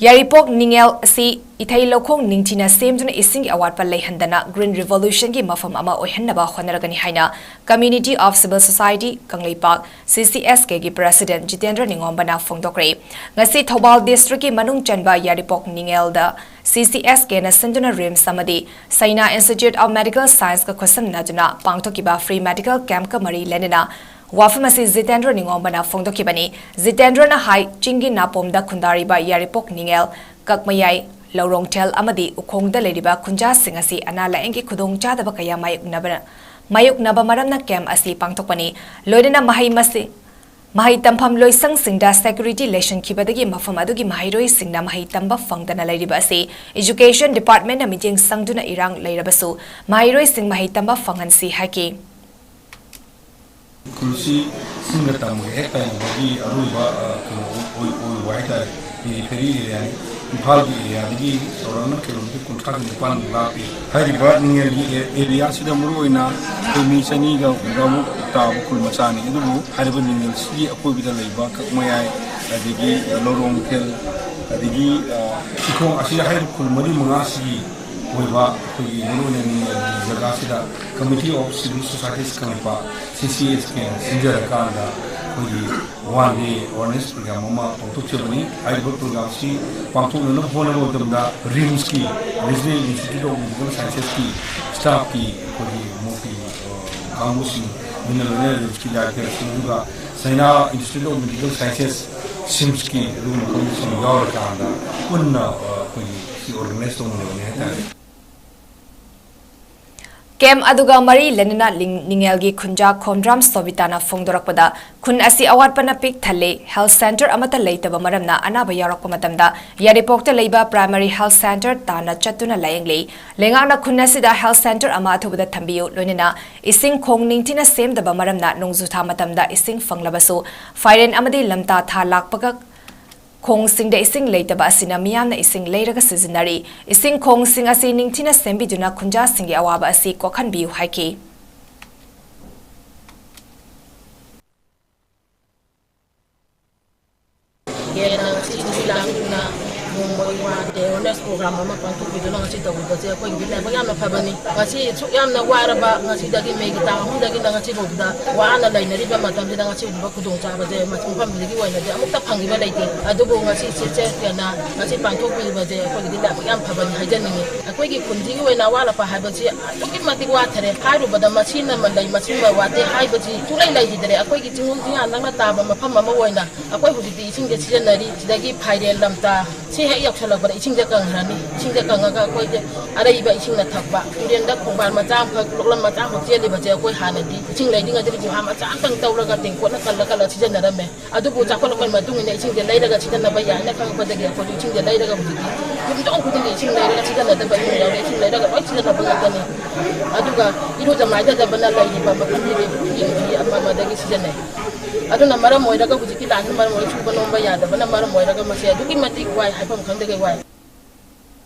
ꯌꯥꯏꯔꯤꯄꯣꯛ ꯅꯤꯉꯦꯜ ꯑꯁꯤ ꯏꯊꯩ ꯂꯧꯈꯣꯡ ꯅꯤꯡꯊꯤꯅ ꯁꯦꯝꯗꯨꯅ ꯏꯁꯤꯡꯒꯤ ꯑꯋꯥꯠꯄ ꯂꯩꯍꯟꯗꯅ Green Revolutionꯒꯤ ꯃꯐꯝ ꯑꯃ ꯑꯣꯏꯍꯟꯅꯕ ꯍꯣꯠꯅꯔꯒꯅꯤ ꯍꯥꯏꯅ Community of Civil Society Kangleipak, C C S Kꯒꯤ President Jitendra ꯅꯤꯉꯣꯝꯕꯅ ꯐꯣꯡꯗꯣꯛꯈ꯭ꯔꯦ꯫ ꯉꯁꯤ ꯊꯧꯕꯥꯜ districtꯀꯤ ꯃꯅꯨꯡ ꯆꯟꯕ ꯌꯥꯏꯔꯤꯄꯣꯛ ꯅꯤꯉꯦꯜꯗ C C S Kꯅ ꯁꯤꯟꯗꯨꯅ RIMS ꯑꯃꯗꯤ Saina Institute of Medical Scienceꯀ ꯈꯨꯠꯁꯝꯅꯗꯨꯅ ꯄꯥꯡꯊꯣꯛꯈꯤꯕ free medical campꯀ ꯃꯔꯤ ꯂꯩꯅꯅ ꯋꯥꯐꯝ ꯑꯁꯤ ꯖꯤꯇꯦꯟꯗ꯭ꯔ ꯅꯤꯉꯣꯝꯕꯅ ꯐꯣꯡꯗꯣꯛꯈꯤꯕꯅꯤ꯫ ꯖꯤꯇꯦꯟꯗ꯭ꯔꯅ ꯍꯥꯏ, ꯆꯤꯡꯒꯤ ꯅꯥꯄꯣꯝꯗ ꯈꯨꯟꯗꯥꯔꯤꯕ ꯌꯥꯏꯔꯤꯄꯣꯛ ꯅꯤꯉꯦꯜ, ꯀꯛꯃꯌꯥꯏ, ꯂꯧꯔꯣꯡꯊꯦꯜ ꯑꯃꯗꯤ ꯎꯈꯣꯡꯗ ꯂꯩꯔꯤꯕ ꯈꯨꯟꯖꯥꯁꯤꯡ ꯑꯁꯤ ꯑꯅꯥ ꯂꯥꯌꯦꯡꯒꯤ ꯈꯨꯗꯣꯡꯆꯥꯗꯕ ꯀꯌꯥ ꯃꯥꯌꯣꯛꯅꯕ, ꯃꯥꯌꯣꯛꯅꯕ ꯃꯔꯝꯅ ꯀꯦꯝꯞ ꯑꯁꯤ ꯄꯥꯡꯊꯣꯛꯄꯅꯤ꯫ ꯂꯣꯏꯅꯅ ꯃꯍꯩ ꯃꯁꯤꯡ, ꯃꯍꯩ ꯇꯝꯐꯝ ꯂꯣꯏꯁꯪꯁꯤꯡꯗ security ꯂꯩꯁꯤꯟꯈꯤꯕꯗꯒꯤ ꯃꯐꯝ ꯑꯗꯨꯒꯤ ꯃꯍꯩꯔꯣꯏꯁꯤꯡꯅ ꯃꯍꯩ ꯇꯝꯕ ꯐꯪꯗꯅ ꯂꯩꯔꯤꯕ ꯑꯁꯤ Education Department ꯅ ꯃꯤꯠꯌꯦꯡ ꯆꯪꯗꯨꯅ ꯏꯔꯥꯡ ꯂꯩꯔꯕꯁꯨ ꯃꯍꯩꯔꯣꯏꯁꯤꯡ ꯃꯍꯩ ꯇꯝꯕ ꯐꯪꯍꯟꯁꯤ ꯍꯥꯏꯈꯤ꯫ ꯈꯨꯜꯁꯤ ꯆꯤꯡꯒ ꯇꯝꯒ ꯍꯦꯛ ꯇꯥꯏꯅꯕꯒꯤ ꯑꯔꯣꯏꯕ, ꯑ, ꯀꯩꯅꯣ ꯑꯣꯏ-, ꯑꯣꯏ-, ꯑꯣꯏꯕ ꯍꯥꯏꯇꯥꯔꯦ꯫ ꯃꯤꯅꯤ ꯐꯦꯔꯤ ꯑꯦꯔꯤꯌꯥꯅꯤ, ꯏꯝꯐꯥꯜꯒꯤ ꯑꯦꯔꯤꯌꯥꯗꯒꯤ ꯆꯥꯎꯔꯥꯛꯅ ꯀꯤꯂꯣꯃꯤꯇꯔ ꯀꯨꯟꯊ꯭ꯔꯥꯒ ꯅꯤꯄꯥꯟꯃꯨꯛ ꯂꯥꯞꯄꯤ꯫ ꯍꯥꯏꯔꯤꯕ ꯅꯤꯡꯉꯦꯜꯒꯤ ꯑꯦ-, ꯑꯦꯔꯤꯌꯥꯁꯤꯗ ꯃꯔꯨꯑꯣꯏꯅ ꯑꯩꯈꯣꯏ ꯃꯤ ꯆꯅꯤꯒ ꯍꯨꯝꯗ꯭ꯔꯥꯃꯨꯛ ꯇꯥꯕ ꯈꯨꯜ ꯃꯆꯥꯅꯤ꯫ ꯑꯗꯨꯕꯨ ꯍꯥꯏꯔꯤꯕ ꯅꯤꯡꯉꯦꯜꯁꯤꯒꯤ ꯑꯀꯣꯏꯕꯗ ꯂꯩꯕ ꯀꯛꯃꯌꯥꯏ, ꯑꯗꯒꯤ ꯂꯧꯔꯣꯡ ꯈꯦꯜ, ꯑꯗꯒꯤ, ꯑ, ꯆꯤꯡꯈꯣꯡ ꯑꯁꯤ ꯍꯥꯏꯔꯤꯕ ꯈꯨꯜ ꯃꯔꯤ ꯃꯉꯥꯁꯤꯒꯤ ꯑꯣꯏꯕ ꯑꯩꯈꯣꯏꯒꯤ ꯃꯔꯨꯑꯣꯏꯅ ꯅꯤꯡꯉꯦꯜꯒꯤ ꯖꯒꯥꯁꯤꯗ Committee of Civil Societies ꯈꯪꯉꯛꯄ, C C S K ꯅ ꯁꯤꯟꯖꯔꯀꯥꯟꯗ ꯑꯩꯈꯣꯏꯒꯤ one day awareness program ꯑꯃ ꯄꯥꯡꯊꯣꯛꯆꯕꯅꯤ꯫ ꯍꯥꯏꯔꯤꯕ program ꯑꯁꯤ ꯄꯥꯡꯊꯣꯛꯅꯅꯕ ꯍꯣꯠꯅꯕ ꯃꯇꯝꯗ RIMS ꯀꯤ, National Institute of Medical Sciences ꯀꯤ staff ꯀꯤ ꯑꯩꯈꯣꯏꯒꯤ ꯃꯣꯏꯒꯤ, ꯑ, ꯀꯥꯡꯕꯨꯁꯤꯡ, ꯃꯤꯅ ꯂꯣꯏꯅ RIMS ꯀꯤ director ꯁꯤꯡ, ꯑꯗꯨꯒ China Institute of Medical Sciences, SIMS ꯀꯤ ꯑꯗꯨꯒꯨꯝꯕ ꯀꯥꯡꯕꯨꯁꯤꯡ ꯌꯥꯎꯔꯀꯥꯟꯗ ꯄꯨꯟꯅ, ꯑ, ꯑꯩꯈꯣꯏꯒꯤ ꯁꯤ organize ꯇꯧꯃꯤꯟꯅꯕꯅꯤ ꯍꯥꯏꯇꯥꯔꯦ꯫ Camp ꯑꯗꯨꯒ ꯃꯔꯤ ꯂꯩꯅꯅ ꯂꯤꯡ-, ꯅꯤꯡꯉꯦꯜꯒꯤ ꯈꯨꯟꯖꯥ ꯈꯣꯝꯗ꯭ꯔꯥꯝ ꯁꯣꯕꯤꯇꯥꯅ ꯐꯣꯡꯗꯣꯔꯛꯄꯗ, ꯈꯨꯟ ꯑꯁꯤ ꯑꯋꯥꯠꯄꯅ ꯄꯤꯛ ꯊꯜꯂꯤ, health centre ꯑꯃꯠꯇ ꯂꯩꯇꯕ ꯃꯔꯝꯅ ꯑꯅꯥꯕ ꯌꯥꯎꯔꯛꯄ ꯃꯇꯝꯗ ꯌꯥꯏꯔꯤꯄꯣꯛꯇ ꯂꯩꯕ primary health centre ꯇꯥꯟꯅ ꯆꯠꯇꯨꯅ ꯂꯥꯌꯦꯡꯂꯤ꯫ ꯂꯩꯉꯥꯛꯅ ꯈꯨꯟ ꯑꯁꯤꯗ health centre ꯑꯃ ꯑꯊꯨꯕꯗ ꯊꯝꯕꯤꯌꯨ, ꯂꯣꯏꯅꯅ ꯏꯁꯤꯡ ꯈꯣꯡ ꯅꯤꯡꯊꯤꯅ ꯁꯦꯝꯗꯕ ꯃꯔꯝꯅ ꯅꯣꯡꯖꯨꯊꯥ ꯃꯇꯝꯗ ꯏꯁꯤꯡ ꯐꯪꯂꯕꯁꯨ ꯐꯥꯏꯔꯦꯟ ꯑꯃꯗꯤ ꯂꯝꯇꯥ ꯊꯥ ꯂꯥꯛꯄꯒ ꯈꯣꯡꯁꯤꯡꯗ ꯏꯁꯤꯡ ꯂꯩꯇꯕ ꯑꯁꯤꯅ ꯃꯤꯌꯥꯝꯅ ꯏꯁꯤꯡ ꯂꯩꯔꯒ ꯁꯤꯖꯤꯟꯅꯔꯤ꯫ ꯏꯁꯤꯡ ꯈꯣꯡꯁꯤꯡ ꯑꯁꯤ ꯅꯤꯡꯊꯤꯅ ꯁꯦꯝꯕꯤꯗꯨꯅ ꯈꯨꯟꯖꯥꯁꯤꯡꯒꯤ ꯑꯋꯥꯕ ꯑꯁꯤ ꯀꯣꯛꯍꯟꯕꯤꯌꯨ ꯍꯥꯏꯈꯤ꯫ ꯍꯦꯟꯅ ꯉꯁꯤ ꯅꯨꯃꯤꯗꯥꯡꯗꯨꯅ ꯅꯣꯡꯃꯒꯤ ꯋꯥꯟ ꯗꯦ ꯑꯦꯋꯦꯔꯅꯦꯁ ꯄ꯭ꯔꯣꯒ꯭ꯔꯥꯝ ꯑꯃ ꯄꯥꯡꯊꯣꯛꯄꯤꯗꯨꯅ ꯉꯁꯤ ꯇꯧꯕꯤꯕꯁꯦ ꯑꯩꯈꯣꯏꯒꯤꯗꯤ ꯂꯥꯏꯕꯛ ꯌꯥꯝꯅ ꯐꯕꯅꯤ꯫ ꯉꯁꯤ ꯁꯨꯛ ꯌꯥꯝꯅ ꯋꯥꯔꯕ, ꯉꯁꯤꯗꯒꯤ ꯃꯦꯒꯤ ꯇꯥꯡ ꯑꯍꯨꯝꯗꯒꯤꯅ ꯉꯁꯤ ꯐꯥꯎꯕꯗ ꯋꯥꯅ ꯂꯩꯅꯔꯤꯕ ꯃꯇꯝꯁꯤꯗ ꯉꯁꯤꯒꯨꯝꯕ ꯈꯨꯗꯣꯡꯆꯥꯕꯁꯦ ꯃꯐꯝꯁꯤꯒꯤ ꯑꯣꯏꯅꯗꯤ ꯑꯃꯨꯛꯇ ꯐꯪꯈꯤꯕ ꯂꯩꯇꯦ꯫ ꯑꯗꯨꯕꯨ ꯉꯁꯤ ꯁꯤꯁꯦ ꯍꯦꯟꯅ ꯉꯁꯤ ꯄꯥꯡꯊꯣꯛꯄꯤꯕꯁꯦ ꯑꯩꯈꯣꯏꯒꯤꯗꯤ ꯂꯥꯏꯕꯛ ꯌꯥꯝ ꯐꯕꯅꯤ ꯍꯥꯏꯖꯅꯤꯡꯉꯤ꯫ ꯑꯩꯈꯣꯏꯒꯤ ꯈꯨꯟꯁꯤꯒꯤ ꯑꯣꯏꯅ ꯑꯋꯥꯠ ꯑꯄꯥ ꯍꯥꯏꯕꯁꯤ ꯑꯗꯨꯛꯀꯤ ꯃꯇꯤꯛ ꯋꯥꯊꯔꯦ꯫ ꯍꯥꯏꯔꯨꯕꯗ ꯃꯁꯤꯅ ꯂꯩ, ꯃꯁꯤꯃ ꯋꯥꯠꯇꯦ ꯍꯥꯏꯕꯁꯤ ꯁꯨꯡꯂꯩ ꯂꯩꯈꯤꯗ꯭ꯔꯦ꯫ ꯑꯩꯈꯣꯏꯒꯤ ꯆꯤꯡꯅꯨꯡ ꯆꯤꯡꯌꯥ ꯅꯛꯅ ꯇꯥꯕ ꯃꯐꯝ ꯑꯃ ꯑꯣꯏꯅ ꯑꯩꯈꯣꯏ ꯍꯧꯖꯤꯛꯇꯤ ꯏꯁꯤꯡꯁꯦ ꯁꯤꯖꯤꯟꯅꯔꯤ꯫ ꯁꯤꯗꯒꯤ ꯐꯥꯏꯔꯦꯟ ꯂꯝꯇꯥ, ꯍꯦꯛ ꯌꯧꯁꯜꯂꯛꯄꯗ ꯏꯁꯤꯡꯁꯦ ꯀꯪꯈ꯭ꯔꯅꯤ꯫ ꯏꯁꯤꯡꯁꯦ ꯀꯪꯉꯒ ꯑꯩꯈꯣꯏꯁꯦ ꯑꯔꯩꯕ ꯏꯁꯤꯡꯅ ꯊꯛꯄ, ꯇꯨꯔꯦꯟꯗ ꯈꯣꯡꯕꯥꯟ ꯃꯆꯥ ꯑꯃꯈꯛ, ꯂꯣꯛꯂꯝ ꯃꯆꯥ ꯑꯃꯈꯛ ꯆꯦꯜꯂꯤꯕꯁꯦ ꯑꯩꯈꯣꯏ ꯍꯥꯟꯅꯗꯤ ꯏꯁꯤꯡ ꯂꯩꯔꯤꯉꯩꯗꯗꯤ ꯒꯨꯍꯥ ꯃꯆꯥ ꯑꯃꯇꯪ ꯇꯧꯔꯒ ꯇꯦꯡꯀꯣꯠꯅ ꯀꯜꯂ ꯀꯜꯂ ꯁꯤꯖꯤꯟꯅꯔꯝꯃꯦ꯫ ꯑꯗꯨꯕꯨ ꯆꯥꯎꯈꯠꯂꯛꯄꯒꯤ ꯃꯇꯨꯡ ꯏꯟꯅ ꯏꯁꯤꯡꯁꯦ ꯂꯩꯔꯒ ꯁꯤꯖꯤꯟꯅꯕ ꯌꯥꯏꯅ ꯈꯪꯉꯛꯄꯗꯒꯤ ꯑꯩꯈꯣꯏꯁꯨ ꯏꯁꯤꯡꯁꯦ ꯂꯩꯔꯒ ꯍꯧꯖꯤꯛꯇꯤ ꯌꯨꯝꯊꯣꯡ ꯈꯨꯗꯤꯡꯒꯤ ꯏꯁꯤꯡ ꯂꯩꯔꯒ ꯁꯤꯖꯤꯟꯅꯗꯕ ꯏꯃꯨꯡ ꯌꯥꯎꯔꯦ꯫ ꯏꯁꯤꯡ ꯂꯩꯔꯒ ꯂꯣꯏ ꯁꯤꯖꯤꯟꯅꯕ ꯉꯥꯛꯇꯅꯤ꯫ ꯑꯗꯨꯒ ꯏꯔꯨꯖ ꯃꯥꯏꯊꯖꯕꯅ ꯂꯩꯔꯤꯕ ꯃꯐꯝꯁꯤꯗꯤ ꯄꯨꯈ꯭ꯔꯤ ꯑꯃ ꯑꯃꯗꯒꯤ ꯁꯤꯖꯤꯟꯅꯩ꯫ ꯑꯗꯨꯅ ꯃꯔꯝ ꯑꯣꯏꯔꯒ ꯍꯧꯖꯤꯛꯀꯤ ꯂꯥꯟꯅ ꯃꯔꯝ ꯑꯣꯏꯔꯒ ꯁꯨꯕ ꯅꯣꯝꯕ ꯌꯥꯗꯕꯅ ꯃꯔꯝ ꯑꯣꯏꯔꯒ ꯃꯁꯤ ꯑꯗꯨꯛꯀꯤ ꯃꯇꯤꯛ ꯋꯥꯏ, ꯍꯥꯏꯐꯝ ꯈꯪꯗꯒꯩ ꯋꯥꯏ꯫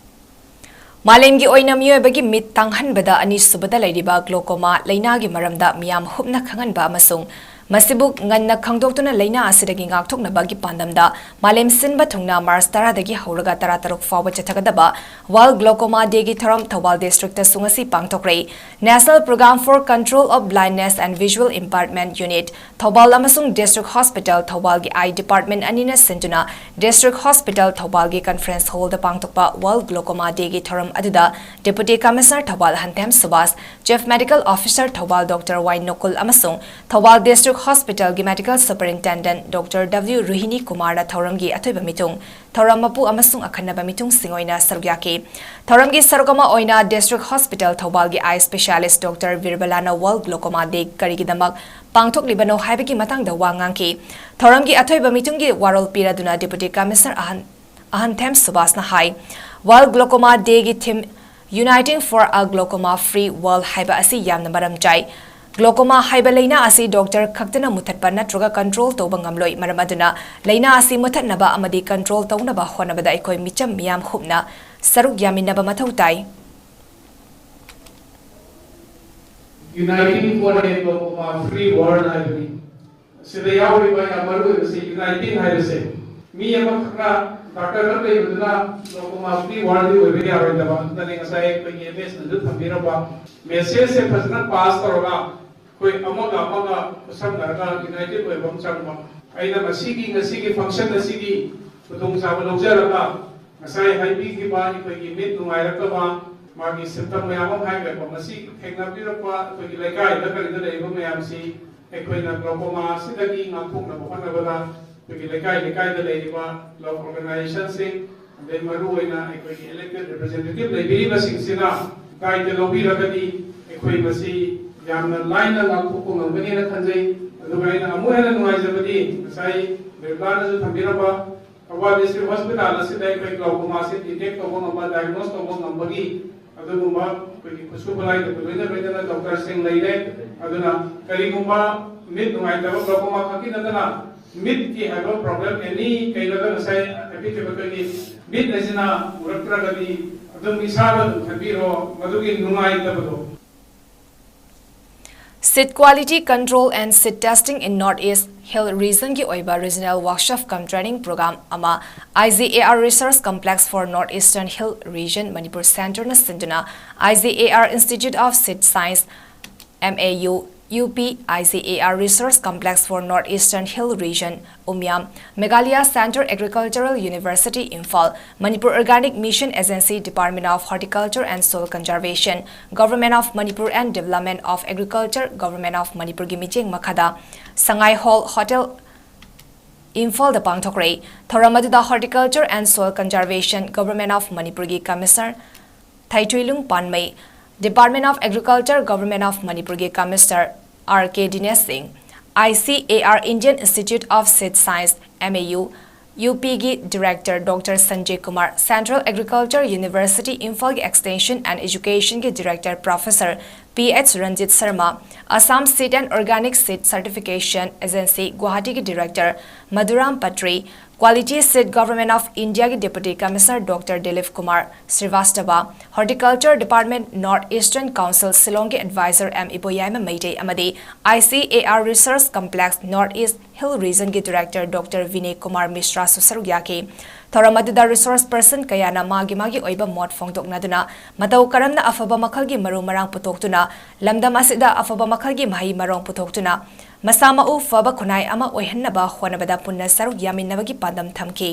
ꯃꯥꯂꯦꯝꯒꯤ ꯑꯣꯏꯅ ꯃꯤꯑꯣꯏꯕꯒꯤ ꯃꯤꯠ ꯇꯥꯡꯍꯟꯕꯗ ꯑꯅꯤꯁꯨꯕꯗ ꯂꯩꯔꯤꯕ glaucoma ꯂꯩꯅꯥꯒꯤ ꯃꯔꯝꯗ ꯃꯤꯌꯥꯝ ꯍꯨꯞꯅ ꯈꯪꯍꯟꯕ ꯑꯃꯁꯨꯡ ꯃꯁꯤꯕꯨ ꯉꯟꯅ ꯈꯪꯗꯣꯛꯇꯨꯅ ꯂꯩꯅꯥ ꯑꯁꯤꯗꯒꯤ ꯉꯥꯛꯊꯣꯛꯅꯕꯒꯤ ꯄꯥꯟꯗꯝꯗ ꯃꯥꯂꯦꯝ ꯁꯤꯟꯕ ꯊꯨꯡꯅ ꯃꯥꯔꯆ ꯇꯔꯥꯗꯒꯤ ꯍꯧꯔꯒ ꯇꯔꯥꯇꯔꯨꯛ ꯐꯥꯎꯕ ꯆꯠꯊꯒꯗꯕ World Glaucoma Dayꯒꯤ ꯊꯧꯔꯝ ꯊꯧꯕꯥꯜ districtꯇꯁꯨ ꯉꯁꯤ ꯄꯥꯡꯊꯣꯛꯈ꯭ꯔꯦ꯫ National Program for Control of Blindness and Visual Impairment Unit Thoubal ꯑꯃꯁꯨꯡ District Hospital ꯊꯧꯕꯥꯜꯒꯤ Eye Department ꯑꯅꯤꯅ ꯁꯤꯟꯗꯨꯅ District Hospital ꯊꯧꯕꯥꯜꯒꯤ conference hallꯗ ꯄꯥꯡꯊꯣꯛꯄ World Glaucoma Dayꯒꯤ ꯊꯧꯔꯝ ꯑꯗꯨꯗ Deputy Commissioner Thoubal ꯍꯟꯊꯦꯝ Subhas, Chief Medical Officer Thoubal Doctor ꯋꯥꯏ ꯅꯣꯀꯨꯜ ꯑꯃꯁꯨꯡ Thoubal District Hospitalꯒꯤ Medical Superintendent Doctor W ꯔꯣꯍꯤꯅꯤ ꯀꯨꯃꯥꯔꯅ ꯊꯧꯔꯝꯒꯤ ꯑꯊꯣꯏꯕ ꯃꯤꯊꯨꯡ, ꯊꯧꯔꯝ ꯃꯄꯨ ꯑꯃꯁꯨꯡ ꯑꯈꯟꯅꯕ ꯃꯤꯊꯨꯡꯁꯤꯡ ꯑꯣꯏꯅ ꯁꯔꯨꯛ ꯌꯥꯈꯤ꯫ ꯊꯧꯔꯝꯒꯤ ꯁꯔꯨꯛ ꯑꯃ ꯑꯣꯏꯅ District Hospital ꯊꯧꯕꯥꯜꯒꯤ Eye Specialist Doctor ꯕꯤꯔꯕꯂꯥꯅ World Glaucoma Day ꯀꯔꯤꯒꯤꯗꯃꯛ ꯄꯥꯡꯊꯣꯛꯂꯤꯕꯅꯣ ꯍꯥꯏꯕꯒꯤ ꯃꯇꯥꯡꯗ ꯋꯥ ꯉꯥꯡꯈꯤ꯫ ꯊꯧꯔꯝꯒꯤ ꯑꯊꯣꯏꯕ ꯃꯤꯊꯨꯡꯒꯤ ꯋꯥꯔꯣꯜ ꯄꯤꯔꯗꯨꯅ Deputy Commissioner ꯑꯍꯟ ꯑꯍꯟꯊꯦꯝ ꯁꯨꯕꯥꯁꯅ ꯍꯥꯏ, World Glaucoma Dayꯒꯤ theme Uniting for a Glaucoma Free World ꯍꯥꯏꯕ ꯑꯁꯤ ꯌꯥꯝꯅ ꯃꯔꯝ ꯆꯥꯏ꯫ Glaucoma ꯍꯥꯏꯕ ꯂꯩꯅꯥ ꯑꯁꯤ doctor ꯈꯛꯇꯅ ꯃꯨꯊꯠꯄ ꯅꯠꯇ꯭ꯔꯒ control ꯇꯧꯕ ꯉꯝꯂꯣꯏ꯫ ꯃꯔꯝ ꯑꯗꯨꯅ ꯂꯩꯅꯥ ꯑꯁꯤ ꯃꯨꯊꯠꯅꯕ ꯑꯃꯗꯤ control ꯇꯧꯅꯕ ꯍꯣꯠꯅꯕꯗ ꯑꯩꯈꯣꯏ ꯃꯤꯆꯝ ꯃꯤꯌꯥꯝ ꯍꯨꯞꯅ ꯁꯔꯨꯛ ꯌꯥꯃꯤꯟꯅꯕ ꯃꯊꯧ ꯇꯥꯏ꯫ Uniting for a Glaucoma Free World ꯍꯥꯏꯕꯅꯤ꯫ ꯁꯤꯗ ꯌꯥꯎꯔꯤꯕ ꯌꯥꯝ ꯃꯔꯨ ꯑꯣꯏꯕꯁꯤ uniting ꯍꯥꯏꯕꯁꯦ, ꯃꯤ ꯑꯃꯈꯛꯅ doctor ꯈꯛ ꯂꯩꯕꯗꯨꯅ glaucoma free world ꯑꯣꯏꯕ ꯌꯥꯔꯣꯏꯗꯕ꯫ ꯑꯗꯨꯅꯅꯦ ꯉꯁꯥꯏ ꯑꯩꯈꯣꯏꯒꯤ M S ꯅꯁꯨ ꯊꯝꯕꯤꯔꯝꯕ message ꯁꯦ ꯐꯖꯅ pass ꯇꯧꯔꯒ ꯑꯩꯈꯣꯏ ꯑꯃꯒ ꯑꯃꯒ ꯈꯨꯠꯁꯝꯅꯔꯒ united ꯑꯣꯏꯕ ꯑꯃ ꯆꯪꯕ꯫ ꯑꯩꯅ ꯉꯁꯤꯒꯤ, ꯉꯁꯤꯒꯤ function ꯑꯁꯤꯒꯤ ꯈꯨꯗꯣꯡꯆꯥꯕ ꯂꯧꯖꯔꯒ ꯉꯁꯥꯏ ꯍꯥꯏꯕꯤꯈꯤꯕ ꯑꯩꯈꯣꯏꯒꯤ ꯃꯤꯠ ꯅꯨꯡꯉꯥꯏꯔꯛꯇꯕ, ꯃꯥꯒꯤ symptom ꯃꯌꯥꯝ ꯑꯃ ꯍꯥꯏꯈ꯭ꯔꯦꯀꯣ, ꯃꯁꯤ ꯊꯦꯡꯅꯕꯤꯔꯛꯄ ꯑꯩꯈꯣꯏꯒꯤ ꯂꯩꯀꯥꯏꯗ ꯀꯔꯤꯗ ꯂꯩꯔꯤꯕ ꯃꯌꯥꯝꯁꯤ ꯑꯩꯈꯣꯏꯅ glaucoma ꯑꯁꯤꯗꯒꯤ ꯉꯥꯛꯊꯣꯛꯅꯕ ꯍꯣꯠꯅꯕꯗ ꯑꯩꯈꯣꯏꯒꯤ ꯂꯩꯀꯥꯏ ꯂꯩꯀꯥꯏꯗ ꯂꯩꯔꯤꯕ health organization ꯁꯤꯡ, ꯑꯗꯩ ꯃꯔꯨ ꯑꯣꯏꯅ ꯑꯩꯈꯣꯏꯒꯤ elected representative ꯂꯩꯕꯤꯔꯤꯕꯁꯤꯡꯁꯤꯅ ꯀꯥꯏꯗ ꯂꯧꯕꯤꯔꯒꯗꯤ ꯑꯩꯈꯣꯏ ꯃꯁꯤ ꯌꯥꯝꯅ ꯂꯥꯏꯅ ꯉꯥꯛꯊꯣꯛꯄ ꯉꯝꯒꯅꯤꯅ ꯈꯟꯖꯩ꯫ ꯑꯗꯨꯒ ꯑꯩꯅ ꯑꯃꯨꯛ ꯍꯦꯟꯅ ꯅꯨꯡꯉꯥꯏꯖꯕꯗꯤ ꯉꯁꯥꯏ ꯕꯤꯔꯕꯥꯅꯁꯨ ꯊꯝꯕꯤꯔꯝꯕ ꯊꯧꯕꯥꯜ district hospital ꯑꯁꯤꯗ ꯑꯩꯈꯣꯏ glaucoma ꯁꯤ detect ꯇꯧꯕ ꯉꯝꯕ, diagnose ꯇꯧꯕ ꯉꯝꯕꯒꯤ ꯑꯗꯨꯒꯨꯝꯕ ꯑꯩꯈꯣꯏꯒꯤ ꯈꯨꯠꯁꯨ ꯈꯨꯠꯂꯥꯏꯗꯁꯨ ꯂꯣꯏꯅ ꯂꯣꯏꯅꯅ doctor ꯁꯤꯡ ꯂꯩꯔꯦ꯫ ꯑꯗꯨꯅ ꯀꯔꯤꯒꯨꯝꯕ ꯃꯤꯠ ꯅꯨꯡꯉꯥꯏꯇꯕ glaucoma ꯈꯛꯀꯤ ꯅꯠꯇꯅ ꯃꯤꯠꯀꯤ ꯍꯥꯏꯕ problem any ꯀꯩꯅꯣꯗ ꯉꯁꯥꯏ ꯍꯥꯏꯕꯤꯈꯤꯕ ꯑꯩꯈꯣꯏꯒꯤ ꯃꯤꯠ ꯑꯁꯤꯅ ꯎꯔꯛꯇ꯭ꯔꯒꯗꯤ ꯑꯗꯨꯝ ꯏꯁꯥꯗ ꯑꯗꯨꯝ ꯈꯟꯕꯤꯔꯣ ꯃꯗꯨꯒꯤ ꯅꯨꯡꯉꯥꯏꯇꯕꯗꯣ꯫ Seat quality control and seat testing in North East Hill Region ꯒꯤ ꯑꯣꯏꯕ Regional Workshop cum Training Program ꯑꯃ I G A R Resource Complex for North Eastern Hill Region Manipur Centre ꯅ ꯁꯤꯟꯗꯨꯅ I G A R Institute of Seed Science, M A U, U P, I G A R Resource Complex for North Eastern Hill Region, Umiam, Meghalaya Central Agricultural University, Imphal, Manipur Organic Mission Agency, Department of Horticulture and Soil Conservation, Government of Manipur and Development of Agriculture, Government of Manipur ꯒꯤ ꯃꯤꯠꯌꯦꯡ ꯃꯈꯥꯗ ꯁꯉꯥꯏ Hall Hotel, ꯏꯝꯐꯥꯜꯗ ꯄꯥꯡꯊꯣꯛꯈ꯭ꯔꯦ꯫ ꯊꯧꯔꯝ ꯑꯗꯨꯗ Horticulture and Soil Conservation, Government of Manipur ꯒꯤ Commissioner ꯊꯥꯏꯊꯨꯏꯂꯨꯡ ꯄꯥꯟꯃꯩ, Department of Agriculture, Government of Manipur ꯒꯤ Commissioner R K Dinesh Singh, I C A R Indian Institute of Seed Science, M A U, U P ꯒꯤ Director Doctor Sanjay Kumar, Central Agriculture University Imphal ꯒꯤ Extension and Education ꯒꯤ Director Professor P H Ranjit Sharma, Assam Seed and Organic Seed Certification Agency, Guwahati ꯒꯤ Director Madhuram Patri, Quality Seed Government of India ꯒꯤ Deputy Commissioner Doctor Dilip Kumar Srivastava, Horticulture Department, North Eastern Council Shillong ꯒꯤ Advisor M Iboyaima Meitei ꯑꯃꯗꯤ I C A R Resource Complex North East Hill Region ꯒꯤ Director Doctor Vinay Kumar Mishra ꯁꯨ ꯁꯔꯨꯛ ꯌꯥꯈꯤ꯫ ꯊꯧꯔꯝ ꯑꯗꯨꯗ resource person ꯀꯌꯥꯅ ꯃꯥꯒꯤ ꯃꯥꯒꯤ ꯑꯣꯏꯕ ꯃꯣꯠ ꯐꯣꯡꯗꯣꯛꯅꯗꯨꯅ ꯃꯇꯧ ꯀꯔꯝꯅ ꯑꯐꯕ ꯃꯈꯜꯒꯤ ꯃꯔꯨ ꯃꯔꯥꯡ ꯄꯨꯊꯣꯛꯇꯨꯅ ꯂꯝꯗꯝ ꯑꯁꯤꯗ ꯑꯐꯕ ꯃꯈꯜꯒꯤ ꯃꯍꯩ ꯃꯔꯣꯡ ꯄꯨꯊꯣꯛꯇꯨꯅ ꯃꯁꯥ ꯃꯎ ꯐꯕ ꯈꯨꯟꯅꯥꯏ ꯑꯃ ꯑꯣꯏꯍꯟꯅꯕ ꯍꯣꯠꯅꯕꯗ ꯄꯨꯟꯅ ꯁꯔꯨꯛ ꯌꯥꯃꯤꯟꯅꯕꯒꯤ ꯄꯥꯟꯗꯝ ꯊꯝꯈꯤ꯫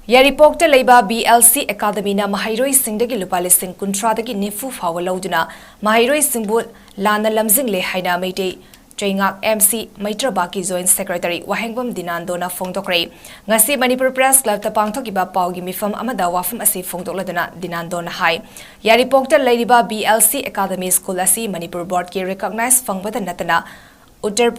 ꯌꯥꯏꯔꯤꯄꯣꯛꯇ ꯂꯩꯕ B L C Academy ꯅ ꯃꯍꯩꯔꯣꯏꯁꯤꯡꯗꯒꯤ ꯂꯨꯄꯥ ꯂꯤꯁꯤꯡ ꯀꯨꯟꯊ꯭ꯔꯥꯗꯒꯤ ꯅꯤꯐꯨ ꯐꯥꯎꯕ ꯂꯧꯗꯨꯅ ꯃꯍꯩꯔꯣꯏꯁꯤꯡꯕꯨ ꯂꯥꯟꯅ ꯂꯝꯖꯤꯡꯂꯦ ꯍꯥꯏꯅ ꯃꯩꯇꯩ ꯆꯩꯉꯥꯛ ꯑꯦꯝ ꯁꯤ ꯃꯩꯇ꯭ꯔꯕꯥꯛꯀꯤ Joint Secretary ꯋꯥꯍꯦꯡꯕꯝ ꯗꯤꯅꯥꯟꯗꯣꯅ ꯐꯣꯡꯗꯣꯛꯈ꯭ꯔꯦ꯫ ꯉꯁꯤ ꯃꯅꯤꯄꯨꯔ Press Clubꯇ ꯄꯥꯡꯊꯣꯛꯈꯤꯕ ꯄꯥꯎꯒꯤ ꯃꯤꯐꯝ ꯑꯃꯗ ꯋꯥꯐꯝ ꯑꯁꯤ ꯐꯣꯡꯗꯣꯛꯂꯗꯨꯅ ꯗꯤꯅꯥꯟꯗꯣꯅ ꯍꯥꯏ, ꯌꯥꯏꯔꯤꯄꯣꯛꯇ ꯂꯩꯔꯤꯕ B L C Academy School ꯑꯁꯤ ꯃꯅꯤꯄꯨꯔ Boardꯀꯤ recognize ꯐꯪꯕꯗ ꯅꯠꯇꯅ ꯎꯠꯇꯔ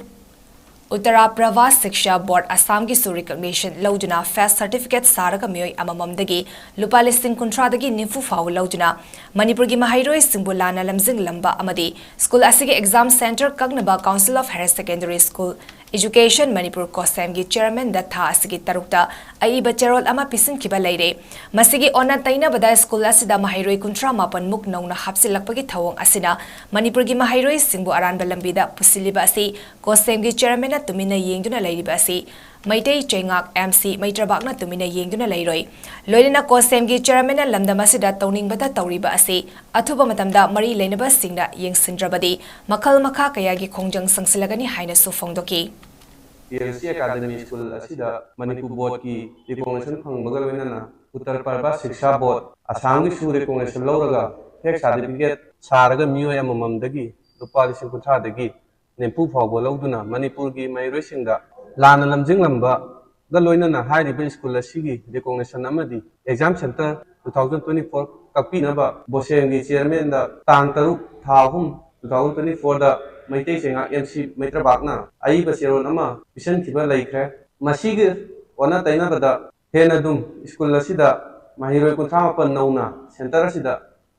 ꯎꯠꯇꯔꯥ ꯄ꯭ꯔꯚꯥ ꯁꯤꯛꯁꯥ ꯕꯣꯔꯗ ꯑꯁꯥꯝꯒꯤꯁꯨ recognition ꯂꯧꯗꯨꯅ fest certificate ꯁꯥꯔꯒ ꯃꯤꯑꯣꯏ ꯑꯃꯃꯝꯗꯒꯤ ꯂꯨꯄꯥ ꯂꯤꯁꯤꯡ ꯀꯨꯟꯊ꯭ꯔꯥꯗꯒꯤ ꯅꯤꯐꯨ ꯐꯥꯎꯕ ꯂꯧꯗꯨꯅ ꯃꯅꯤꯄꯨꯔꯒꯤ ꯃꯍꯩꯔꯣꯏꯁꯤꯡꯕꯨ ꯂꯥꯟꯅ ꯂꯝꯖꯤꯡꯂꯝꯕ ꯑꯃꯗꯤ school ꯑꯁꯤꯒꯤ exam centre ꯀꯛꯅꯕ Council of Higher Secondary School Education Manipur ꯀꯣꯁꯦꯝꯒꯤ chairmanꯗ ꯊꯥ ꯑꯁꯤꯒꯤ ꯇꯔꯨꯛꯇ ꯑꯏꯕ ꯆꯦꯔꯣꯜ ꯑꯃ ꯄꯤꯁꯤꯟꯈꯤꯕ ꯂꯩꯔꯦ꯫ ꯃꯁꯤꯒꯤ ꯑꯣꯟꯅ ꯇꯩꯅꯕꯗ school ꯑꯁꯤꯗ ꯃꯍꯩꯔꯣꯏ ꯀꯨꯟꯊ꯭ꯔꯥ ꯃꯥꯄꯟ ꯃꯨꯛ ꯅꯧꯅ ꯍꯥꯞꯆꯤꯜꯂꯛꯄꯒꯤ ꯊꯧꯑꯣꯡ ꯑꯁꯤꯅ ꯃꯅꯤꯄꯨꯔꯒꯤ ꯃꯍꯩꯔꯣꯏꯁꯤꯡꯕꯨ ꯑꯔꯥꯟꯕ ꯂꯝꯕꯤꯗ ꯄꯨꯁꯤꯜꯂꯤꯕ ꯑꯁꯤ ꯀꯣꯁꯦꯝꯒꯤ chairmanꯅ ꯇꯨꯃꯤꯟꯅ ꯌꯦꯡꯗꯨꯅ ꯂꯩꯔꯤꯕ ꯑꯁꯤ ꯃꯩꯇꯩ ꯆꯩꯉꯥꯛ ꯑꯦꯝ ꯁꯤ ꯃꯩꯇ꯭ꯔꯕꯥꯛꯅ ꯇꯨꯃꯤꯟꯅ ꯌꯦꯡꯗꯨꯅ ꯂꯩꯔꯣꯏ꯫ ꯂꯣꯏꯅꯅ ꯀꯣꯁꯦꯝꯒꯤ chairmanꯅ ꯂꯝꯗꯝ ꯑꯁꯤꯗ ꯇꯧꯅꯤꯡꯕꯇ ꯇꯧꯔꯤꯕ ꯑꯁꯤ ꯑꯊꯨꯕ ꯃꯇꯝꯗ ꯃꯔꯤ ꯂꯩꯅꯕꯁꯤꯡꯅ ꯌꯦꯡꯁꯤꯟꯗ꯭ꯔꯕꯗꯤ ꯃꯈꯜ ꯃꯈꯥ ꯀꯌꯥꯒꯤ ꯈꯣꯡꯖꯪ ꯆꯪꯁꯤꯜꯂꯒꯅꯤ ꯍꯥꯏꯅꯁꯨ ꯐꯣꯡꯗꯣꯛꯈꯤ꯫ B L C Academy School ꯑꯁꯤꯗ ꯃꯅꯤꯄꯨꯔ Boardꯀꯤ recognition ꯐꯪꯕꯒ ꯂꯣꯏꯅꯅ ꯎꯠꯇꯔ ꯄ꯭ꯔꯚꯥ ꯁꯤꯛꯁꯥ ꯕꯣꯔꯗ ꯑꯁꯥꯝꯒꯤꯁꯨ recognition ꯂꯧꯔꯒ fest certificate ꯁꯥꯔꯒ ꯃꯤꯑꯣꯏ ꯑꯃꯃꯝꯗꯒꯤ ꯂꯨꯄꯥ ꯂꯤꯁꯤꯡ ꯀꯨꯟꯊ꯭ꯔꯥꯗꯒꯤ ꯅꯤꯐꯨ ꯐꯥꯎꯕ ꯂꯧꯗꯨꯅ ꯃꯅꯤꯄꯨꯔꯒꯤ ꯃꯍꯩꯔꯣꯏꯁꯤꯡꯗ ꯂꯥꯟꯅ ꯂꯝꯖꯤꯡꯂꯝꯕꯒ ꯂꯣꯏꯅꯅ ꯍꯥꯏꯔꯤꯕ school ꯑꯁꯤꯒꯤ recognition ꯑꯃꯗꯤ exam centre two thousand twenty four ꯀꯛꯄꯤꯅꯕ ꯕꯣꯁꯦꯝꯒꯤ chairmanꯗ ꯇꯥꯡ ꯇꯔꯨꯛ ꯊꯥ ꯑꯍꯨꯝ two thousand twenty fourꯗ ꯃꯩꯇꯩ ꯆꯩꯉꯥꯛ ꯑꯦꯝ ꯁꯤ ꯃꯩꯇ꯭ꯔꯕꯥꯛꯅ ꯑꯏꯕ ꯆꯦꯔꯣꯜ ꯑꯃ ꯄꯤꯁꯤꯟꯈꯤꯕ ꯂꯩꯈ꯭ꯔꯦ꯫ ꯃꯁꯤꯒꯤ ꯑꯣꯟꯅ ꯇꯩꯅꯕꯗ ꯍꯦꯟꯅ ꯑꯗꯨꯝ school ꯑꯁꯤꯗ ꯃꯍꯩꯔꯣꯏ ꯀꯨꯟꯊ꯭ꯔꯥ ꯃꯥꯄꯟ ꯅꯧꯅ centre ꯑꯁꯤꯗ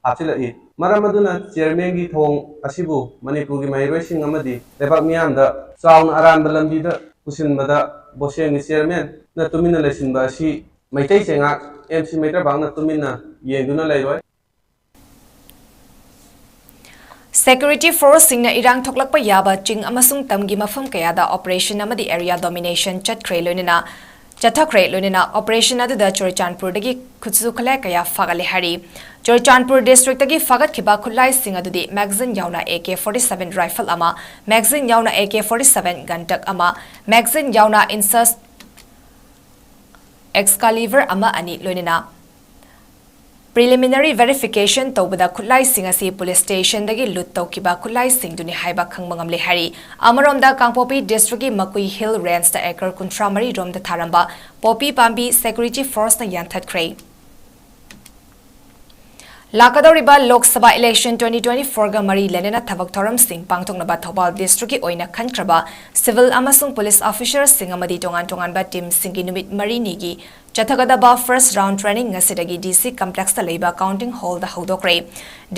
ꯍꯥꯞꯆꯤꯜꯂꯛꯏ꯫ ꯃꯔꯝ ꯑꯗꯨꯅ chairmanꯒꯤ ꯊꯧꯑꯣꯡ ꯑꯁꯤꯕꯨ ꯃꯅꯤꯄꯨꯔꯒꯤ ꯃꯍꯩꯔꯣꯏꯁꯤꯡ ꯑꯃꯗꯤ ꯂꯩꯕꯥꯛ ꯃꯤꯌꯥꯝꯗ ꯆꯥꯎꯅ ꯑꯔꯥꯟꯕ ꯂꯝꯕꯤꯗ ꯄꯨꯁꯤꯟꯕꯗ ꯕꯣꯁꯦꯝꯒꯤ chairmanꯅ ꯇꯨꯃꯤꯟꯅ ꯂꯩꯁꯤꯟꯕ ꯑꯁꯤ ꯃꯩꯇꯩ ꯆꯩꯉꯥꯛ ꯑꯦꯝ ꯁꯤ ꯃꯩꯇ꯭ꯔꯕꯥꯛꯅ ꯇꯨꯃꯤꯟꯅ ꯌꯦꯡꯗꯨꯅ ꯂꯩꯔꯣꯏ꯫ Security forceꯁꯤꯡꯅ ꯏꯔꯥꯡ ꯊꯣꯛꯂꯛꯄ ꯌꯥꯕ ꯆꯤꯡ ꯑꯃꯁꯨꯡ ꯇꯝꯒꯤ ꯃꯐꯝ ꯀꯌꯥꯗ operation ꯑꯃꯗꯤ area domination ꯆꯠꯈ꯭ꯔꯦ ꯂꯣꯏꯅꯅ ꯆꯠꯊꯈ꯭ꯔꯦ ꯂꯣꯏꯅꯅ operation ꯑꯗꯨꯗ ꯆꯨꯔꯆꯥꯟꯄꯨꯔꯗꯒꯤ ꯈꯨꯠꯁꯨ ꯈꯨꯠꯂꯥꯏ ꯀꯌꯥ ꯐꯥꯒꯠꯂꯦ ꯍꯥꯏꯔꯤ꯫ ꯆꯨꯔꯆꯥꯟꯄꯨꯔ districtꯇꯒꯤ ꯐꯥꯒꯠꯈꯤꯕ ꯈꯨꯠꯂꯥꯏꯁꯤꯡ ꯑꯗꯨꯗꯤ magazine ꯌꯥꯎꯅ A K forty seven rifle ꯑꯃ, magazine ꯌꯥꯎꯅ A K forty seven gun turret ꯑꯃ, magazine ꯌꯥꯎꯅ INSAS Excalibur ꯑꯃ ꯑꯅꯤ ꯂꯣꯏꯅꯅ Preliminary verification ꯇꯧꯕꯗ ꯈꯨꯠꯂꯥꯏꯁꯤꯡ ꯑꯁꯤ police stationꯗꯒꯤ loot ꯇꯧꯈꯤꯕ ꯈꯨꯠꯂꯥꯏꯁꯤꯡꯗꯨꯅꯤ ꯍꯥꯏꯕ ꯈꯪꯕ ꯉꯝꯂꯦ ꯍꯥꯏꯔꯤ꯫ ꯑꯃꯔꯣꯝꯗ, ꯀꯥꯡꯄꯣꯛꯄꯤ districtꯀꯤ ꯃꯀꯨꯏ Hill Rangeꯇ acre ꯀꯨꯟꯊ꯭ꯔꯥ ꯃꯔꯤ ꯔꯣꯝꯗ ꯊꯥꯔꯝꯕ poppy ꯄꯥꯝꯕꯤ security forceꯅ ꯌꯥꯟꯊꯠꯈ꯭ꯔꯦ꯫ ꯂꯥꯛꯀꯗꯧꯔꯤꯕ Lok Sabha election twenty twenty-fourꯒ ꯃꯔꯤ ꯂꯩꯅꯅ ꯊꯕꯛ ꯊꯧꯔꯝꯁꯤꯡ ꯄꯥꯡꯊꯣꯛꯅꯕ ꯊꯧꯕꯥꯜ districtꯀꯤ ꯑꯣꯏꯅ ꯈꯟꯈ꯭ꯔꯕ civil ꯑꯃꯁꯨꯡ police officerꯁꯤꯡ ꯑꯃꯗꯤ ꯇꯣꯉꯥꯟ ꯇꯣꯉꯥꯟꯕ teamꯁꯤꯡꯒꯤ ꯅꯨꯃꯤꯠ ꯃꯔꯤꯅꯤꯒꯤ ꯆꯠꯊꯒꯗꯕ first round training ꯉꯁꯤꯗꯒꯤ DC complexꯇ ꯂꯩꯕ counting hallꯗ ꯍꯧꯗꯣꯛꯈ꯭ꯔꯦ꯫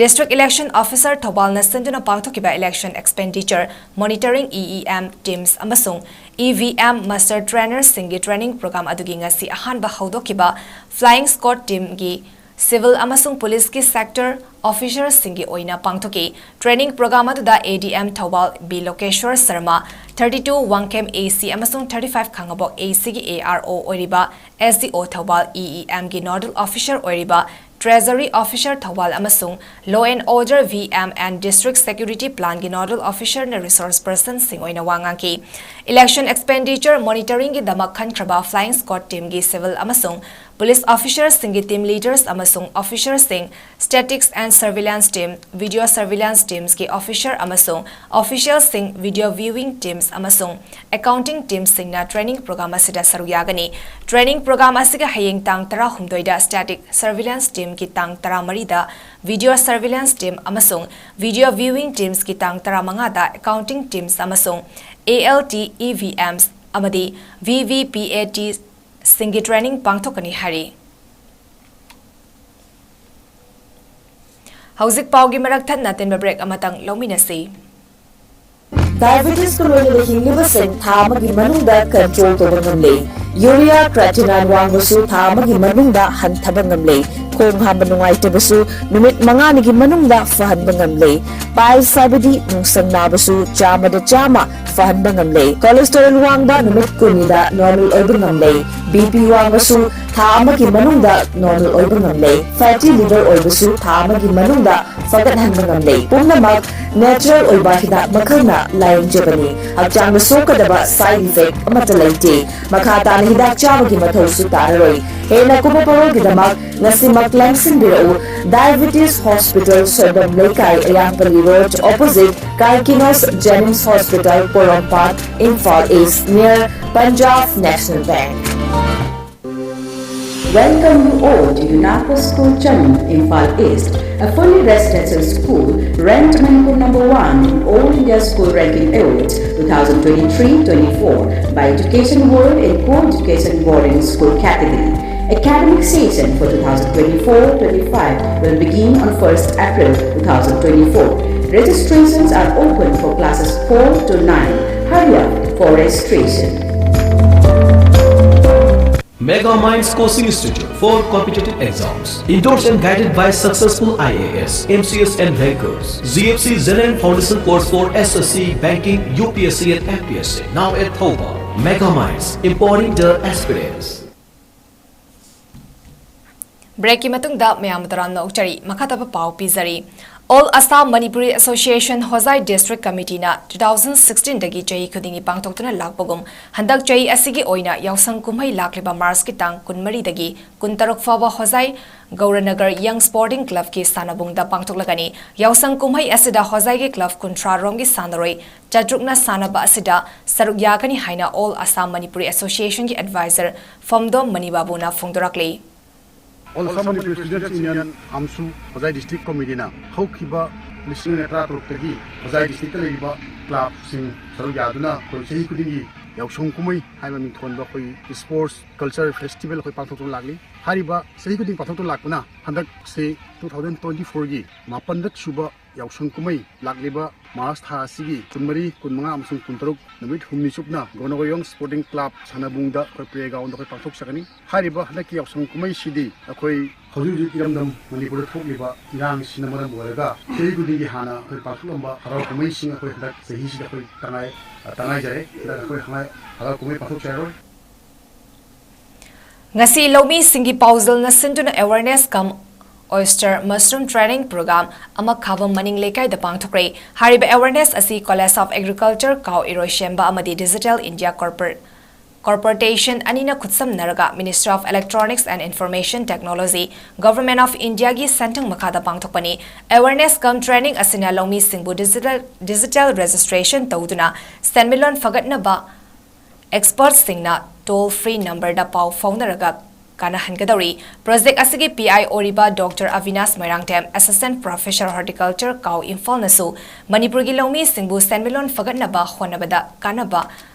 District Election Officer ꯊꯧꯕꯥꯜꯅ ꯁꯤꯟꯗꯨꯅ ꯄꯥꯡꯊꯣꯛꯈꯤꯕ election expenditure monitoring, EEM teams ꯑꯃꯁꯨꯡ EVM master trainerꯁꯤꯡꯒꯤ training program ꯑꯗꯨꯒꯤ ꯉꯁꯤ ꯑꯍꯥꯟꯕ ꯍꯧꯗꯣꯛꯈꯤꯕ flying squad teamꯒꯤ civil ꯑꯃꯁꯨꯡ policeꯀꯤ sector officerꯁꯤꯡꯒꯤ ꯑꯣꯏꯅ ꯄꯥꯡꯊꯣꯛꯈꯤ꯫ Training program ꯑꯗꯨꯗ ADM Thoubal B ꯂꯣꯀꯦꯁ꯭ꯋꯔ Sharma, thirty two Wangkhem AC ꯑꯃꯁꯨꯡ thirty five ꯈꯥꯉꯕꯣꯛ ACꯒꯤ ARO ꯑꯣꯏꯔꯤꯕ, SDO ꯊꯧꯕꯥꯜ EEMꯒꯤ nodal officer ꯑꯣꯏꯔꯤꯕ, Treasury Officer ꯊꯧꯕꯥꯜ ꯑꯃꯁꯨꯡ Law and Order, VM and District Security Planꯒꯤ nodal officerꯅ resource personꯁꯤꯡ ꯑꯣꯏꯅ ꯋꯥ ꯉꯥꯡꯈꯤ꯫ Election expenditure monitoringꯒꯤꯗꯃꯛ ꯈꯟꯈ꯭ꯔꯕ flying squad teamꯒꯤ civil ꯑꯃꯁꯨꯡ police officerꯁꯤꯡꯒꯤ team leaders ꯑꯃꯁꯨꯡ officerꯁꯤꯡ, statics and surveillance team, video surveillance teamsꯀꯤ officer ꯑꯃꯁꯨꯡ officialꯁꯤꯡ, video viewing teams ꯑꯃꯁꯨꯡ accounting teamꯁꯤꯡꯅ training program ꯑꯁꯤꯗ ꯁꯔꯨꯛ ꯌꯥꯒꯅꯤ꯫ Training program ꯑꯁꯤꯒ ꯍꯌꯦꯡ ꯇꯥꯡ ꯇꯔꯥꯍꯨꯝꯗꯣꯏꯗ static surveillance teamꯒꯤ, ꯇꯥꯡ ꯇꯔꯥꯃꯔꯤꯗ video surveillance team ꯑꯃꯁꯨꯡ video viewing teamsꯀꯤ, ꯇꯥꯡ ꯇꯔꯥꯃꯉꯥꯗ accounting teams ꯑꯃꯁꯨꯡ ALT, EVMs ꯑꯃꯗꯤ VVPATꯁꯤꯡꯒꯤ training ꯄꯥꯡꯊꯣꯛꯀꯅꯤ ꯍꯥꯏꯔꯤ꯫ ꯍꯧꯖꯤꯛ ꯄꯥꯎꯒꯤ ꯃꯔꯛ ꯊꯠꯅ ꯑꯇꯦꯟꯕ break ꯑꯃꯇꯪ ꯂꯧꯃꯤꯟꯅꯁꯤ꯫ Diabetesꯀ ꯂꯣꯏꯅꯅ ꯍꯤꯡꯂꯤꯕꯁꯤꯡ ꯊꯥ ꯑꯃꯒꯤ ꯃꯅꯨꯡꯗ control ꯇꯧꯕ ꯉꯝꯂꯦ꯫ Urea creatinine ꯋꯥꯡꯕꯁꯨ ꯊꯥ ꯑꯃꯒꯤ ꯃꯅꯨꯡꯗ ꯍꯟꯊꯕ ꯉꯝꯂꯦ꯫ ꯈꯣꯡ ꯍꯥꯝꯕ ꯅꯨꯡꯉꯥꯏꯇꯕꯁꯨ ꯅꯨꯃꯤꯠ ꯃꯉꯥꯅꯤꯒꯤ ꯃꯅꯨꯡꯗ ꯐꯍꯟꯕ ꯉꯝꯂꯦ꯫ Piles ꯍꯥꯏꯕꯗꯤ ꯅꯨꯡꯁꯪ ꯅꯥꯕꯁꯨ ꯆꯥꯝꯃꯗ ꯆꯥꯝꯃ ꯐꯍꯟꯕ ꯉꯝꯂꯦ꯫ Cholesterol ꯋꯥꯡꯕ ꯅꯨꯃꯤꯠ ꯀꯨꯟꯅꯤꯗ normal ꯑꯣꯏꯕ ꯉꯝꯂꯦ꯫ ꯕꯤ ꯄꯤ ꯋꯥꯡꯕꯁꯨ ꯊꯥ ꯑꯃꯒꯤ ꯃꯅꯨꯡꯗ ꯅꯣꯔꯃꯦꯜ ꯑꯣꯏꯕ ꯉꯝꯂꯦ꯫ ꯐꯦꯇꯤ ꯂꯤꯚꯔ ꯑꯣꯏꯕꯁꯨ ꯊꯥ ꯑꯃꯒꯤ ꯃꯅꯨꯡꯗ ꯐꯒꯠꯍꯟꯕ ꯉꯝꯂꯦ꯫ ꯄꯨꯝꯅꯃꯛ ꯅꯦꯆꯔꯦꯜ ꯑꯣꯏꯕ ꯍꯤꯗꯥꯛ ꯃꯈꯜꯅ ꯂꯥꯌꯦꯡꯖꯕꯅꯤ꯫ ꯍꯛꯆꯥꯡꯗ ꯁꯣꯛꯀꯗꯕ ꯁꯥꯏꯗ ꯏꯐꯦꯛ ꯑꯃꯠꯇ ꯂꯩꯇꯦ꯫ ꯃꯈꯥ ꯇꯥꯅ ꯍꯤꯗꯥꯛ ꯆꯥꯕꯒꯤ ꯃꯊꯧꯁꯨ ꯇꯥꯔꯔꯣꯏ꯫ ꯍꯦꯟꯅ ꯀꯨꯞꯄ ꯄꯥꯎꯗꯝꯒꯤꯗꯃꯛ ꯉꯁꯤꯃꯛ ꯂꯦꯡꯁꯤꯟꯕꯤꯔꯛꯎ꯫ Diabetes hospital, Soibam Leikai, Ayangpalli road, opposite Karkinos JNIMS hospital, Porompat, Imphal east, near Punjab national bank. Welcome you all to UNACO School Chandigarh, Imphal East, a fully residential school ranked Manipur number one in All India School Ranking Awards two thousand twenty-three twenty-four by Education World in Co-Education Boarding School category. Academic session for two thousand twenty-four twenty-five will begin on first April two thousand twenty-four. Registrations are open for classes four to nine. Hurry up for registration. Mega Minds Coaching Institute for competitive exams. Endorsed and guided by successful I A S, M C S and bankers. G F C General Foundation course for S S C, banking, U P S C and M P S C. Now at Thoubal. Mega Minds, empowering the aspirants. ꯕ꯭ꯔꯦꯛꯀꯤ ꯃꯇꯨꯡꯗ ꯃꯌꯥꯝ ꯇꯔꯥꯝꯅ ꯑꯣꯛꯆꯔꯤ꯫ ꯃꯈꯥ ꯇꯥꯕ ꯄꯥꯎ ꯄꯤꯖꯔꯤ꯫ All Assam Manipuri Association ꯍꯣꯖꯥꯏ District Committeeꯅ two thousand sixteenꯗꯒꯤ ꯆꯍꯤ ꯈꯨꯗꯤꯡꯒꯤ ꯄꯥꯡꯊꯣꯛꯇꯨꯅ ꯂꯥꯛꯄꯒꯨꯝ, ꯍꯟꯗꯛ ꯆꯍꯤ ꯑꯁꯤꯒꯤ ꯑꯣꯏꯅ ꯌꯥꯎꯁꯪ ꯀꯨꯝꯍꯩ ꯂꯥꯛꯂꯤꯕ ꯃꯥꯔꯆꯀꯤ ꯇꯥꯡ ꯀꯨꯟꯃꯔꯤꯗꯒꯤ ꯀꯨꯟꯇꯔꯨꯛ ꯐꯥꯎꯕ ꯍꯣꯖꯥꯏ ꯒꯧꯔꯅꯒꯔ Young Sporting Clubꯀꯤ ꯁꯥꯟꯅꯕꯨꯡꯗ ꯄꯥꯡꯊꯣꯛꯂꯒꯅꯤ꯫ ꯌꯥꯎꯁꯪ ꯀꯨꯝꯍꯩ ꯑꯁꯤꯗ ꯍꯣꯖꯥꯏꯒꯤ club ꯀꯨꯟꯊ꯭ꯔꯥ ꯔꯣꯝꯒꯤ ꯁꯥꯟꯅꯔꯣꯏ ꯆꯥꯇ꯭ꯔꯨꯛꯅ ꯁꯥꯟꯅꯕ ꯑꯁꯤꯗ ꯁꯔꯨꯛ ꯌꯥꯒꯅꯤ ꯍꯥꯏꯅ All Assam Manipuri Associationꯒꯤ advisor ꯐꯝꯗꯣꯝ ꯃꯅꯤꯕꯥꯕꯨꯅ ꯐꯣꯡꯗꯣꯔꯛꯂꯤ꯫ All Assam Manipuri Students Union ꯑꯃꯁꯨꯡ ꯍꯣꯖꯥꯏ District Committeeꯅ ꯍꯧꯈꯤꯕ ꯂꯤꯁꯤꯡ ꯑꯅꯤ ꯇꯔꯥꯇꯔꯨꯛꯇꯒꯤ ꯍꯣꯖꯥꯏ districtꯇ ꯂꯩꯔꯤꯕ clubꯁꯤꯡ ꯁꯔꯨꯛ ꯌꯥꯗꯨꯅ ꯑꯩꯈꯣꯏ ꯆꯍꯤ ꯈꯨꯗꯤꯡꯒꯤ ꯌꯥꯎꯁꯪ ꯀꯨꯝꯍꯩ ꯍꯥꯏꯕ ꯃꯤꯡꯊꯣꯟꯕ ꯑꯩꯈꯣꯏ sports culture festival ꯑꯩꯈꯣꯏ ꯄꯥꯡꯊꯣꯛꯇꯨꯅ ꯂꯥꯛꯂꯤ꯫ ꯍꯥꯏꯔꯤꯕ ꯆꯍꯤ ꯈꯨꯗꯤꯡ ꯄꯥꯡꯊꯣꯛꯇꯨꯅ ꯂꯥꯛꯄꯅ ꯍꯟꯗꯛꯁꯦ two thousand twenty fourꯒꯤ ꯃꯥꯄꯟꯔꯛ ꯁꯨꯕ ꯌꯥꯎꯁꯪ ꯀꯨꯝꯍꯩ ꯂꯥꯛꯂꯤꯕ ꯃꯥꯔꯆ ꯊꯥ ꯑꯁꯤꯒꯤ ꯀꯨꯟꯃꯔꯤ, ꯀꯨꯟꯃꯉꯥ ꯑꯃꯁꯨꯡ ꯀꯨꯟꯇꯔꯨꯛ ꯅꯨꯃꯤꯠ ꯍꯨꯝꯅꯤ ꯆꯨꯞꯅ ꯒꯧꯔꯅꯒꯔ Young Sporting Club ꯁꯥꯟꯅꯕꯨꯡꯗ ꯑꯩꯈꯣꯏ playgroundꯗ ꯑꯩꯈꯣꯏ ꯄꯥꯡꯊꯣꯛꯆꯒꯅꯤ꯫ ꯍꯥꯏꯔꯤꯕ ꯍꯟꯗꯛꯀꯤ ꯌꯥꯎꯁꯪ ꯀꯨꯝꯍꯩꯁꯤꯗꯤ ꯑꯩꯈꯣꯏ ꯍꯧꯖꯤꯛ ꯍꯧꯖꯤꯛ ꯏꯔꯝꯗꯝ ꯃꯅꯤꯄꯨꯔꯗ ꯊꯣꯛꯂꯤꯕ ꯏꯔꯥꯡꯁꯤꯅ ꯃꯔꯝ ꯑꯣꯏꯔꯒ ꯆꯍꯤ ꯈꯨꯗꯤꯡꯒꯤ ꯍꯥꯟꯅ ꯑꯩꯈꯣꯏ ꯄꯥꯡꯊꯣꯛꯂꯝꯕ ꯍꯔꯥꯎ ꯀꯨꯝꯍꯩꯁꯤꯡ ꯑꯩꯈꯣꯏ ꯍꯟꯗꯛ ꯆꯍꯤꯁꯤꯗ ꯑꯩꯈꯣꯏ ꯇꯉꯥꯏ-, ꯇꯉꯥꯏꯖꯔꯦ꯫ ꯍꯟꯗꯛ ꯑꯩꯈꯣꯏ ꯍꯔꯥꯎ ꯀꯨꯝꯍꯩ ꯄꯥꯡꯊꯣꯛꯆꯔꯔꯣꯏ꯫ ꯉꯁꯤ ꯂꯧꯃꯤꯁꯤꯡꯒꯤ ꯄꯥꯎꯖꯦꯜꯅ ꯁꯤꯟꯗꯨꯅ awareness cum oyster mushroom training program ꯑꯃ ꯈꯥꯕꯝ ꯃꯅꯤꯡ ꯂꯩꯀꯥꯏꯗ ꯄꯥꯡꯊꯣꯛꯈ꯭ꯔꯦ꯫ ꯍꯥꯏꯔꯤꯕ awareness ꯑꯁꯤ College of Agriculture ꯀꯥꯎ ꯏꯔꯣꯏꯁꯦꯝꯕ ꯑꯃꯗꯤ Digital India Corpor-, Corporation ꯑꯅꯤꯅ ꯈꯨꯠꯁꯝꯅꯔꯒ Ministry of Electronics and Information Technology, Government of Indiaꯒꯤ ꯁꯦꯟꯊꯪ ꯃꯈꯥꯗ ꯄꯥꯡꯊꯣꯛꯄꯅꯤ꯫ Awareness cum training ꯑꯁꯤꯅ ꯂꯧꯃꯤꯁꯤꯡꯕꯨ digital, digital registration ꯇꯧꯗꯨꯅ ꯁꯦꯟꯃꯤꯠꯂꯣꯟ ꯐꯒꯠꯅꯕ expertꯁꯤꯡꯅ toll free numberꯗ ꯄꯥꯎ ꯐꯥꯎꯅꯔꯒ ꯀꯥꯟꯅꯍꯟꯒꯗꯧꯔꯤ꯫ Project ꯑꯁꯤꯒꯤ P I ꯑꯣꯏꯔꯤꯕ Doctor Avinash Moirangthem, Assistant Professor Horticulture ꯀꯥꯎ ꯏꯝꯐꯥꯜꯅꯁꯨ ꯃꯅꯤꯄꯨꯔꯒꯤ ꯂꯧꯃꯤꯁꯤꯡꯕꯨ ꯁꯦꯟꯃꯤꯠꯂꯣꯟ ꯐꯒꯠꯅꯕ ꯍꯣꯠꯅꯕꯗ ꯀꯥꯟꯅꯕ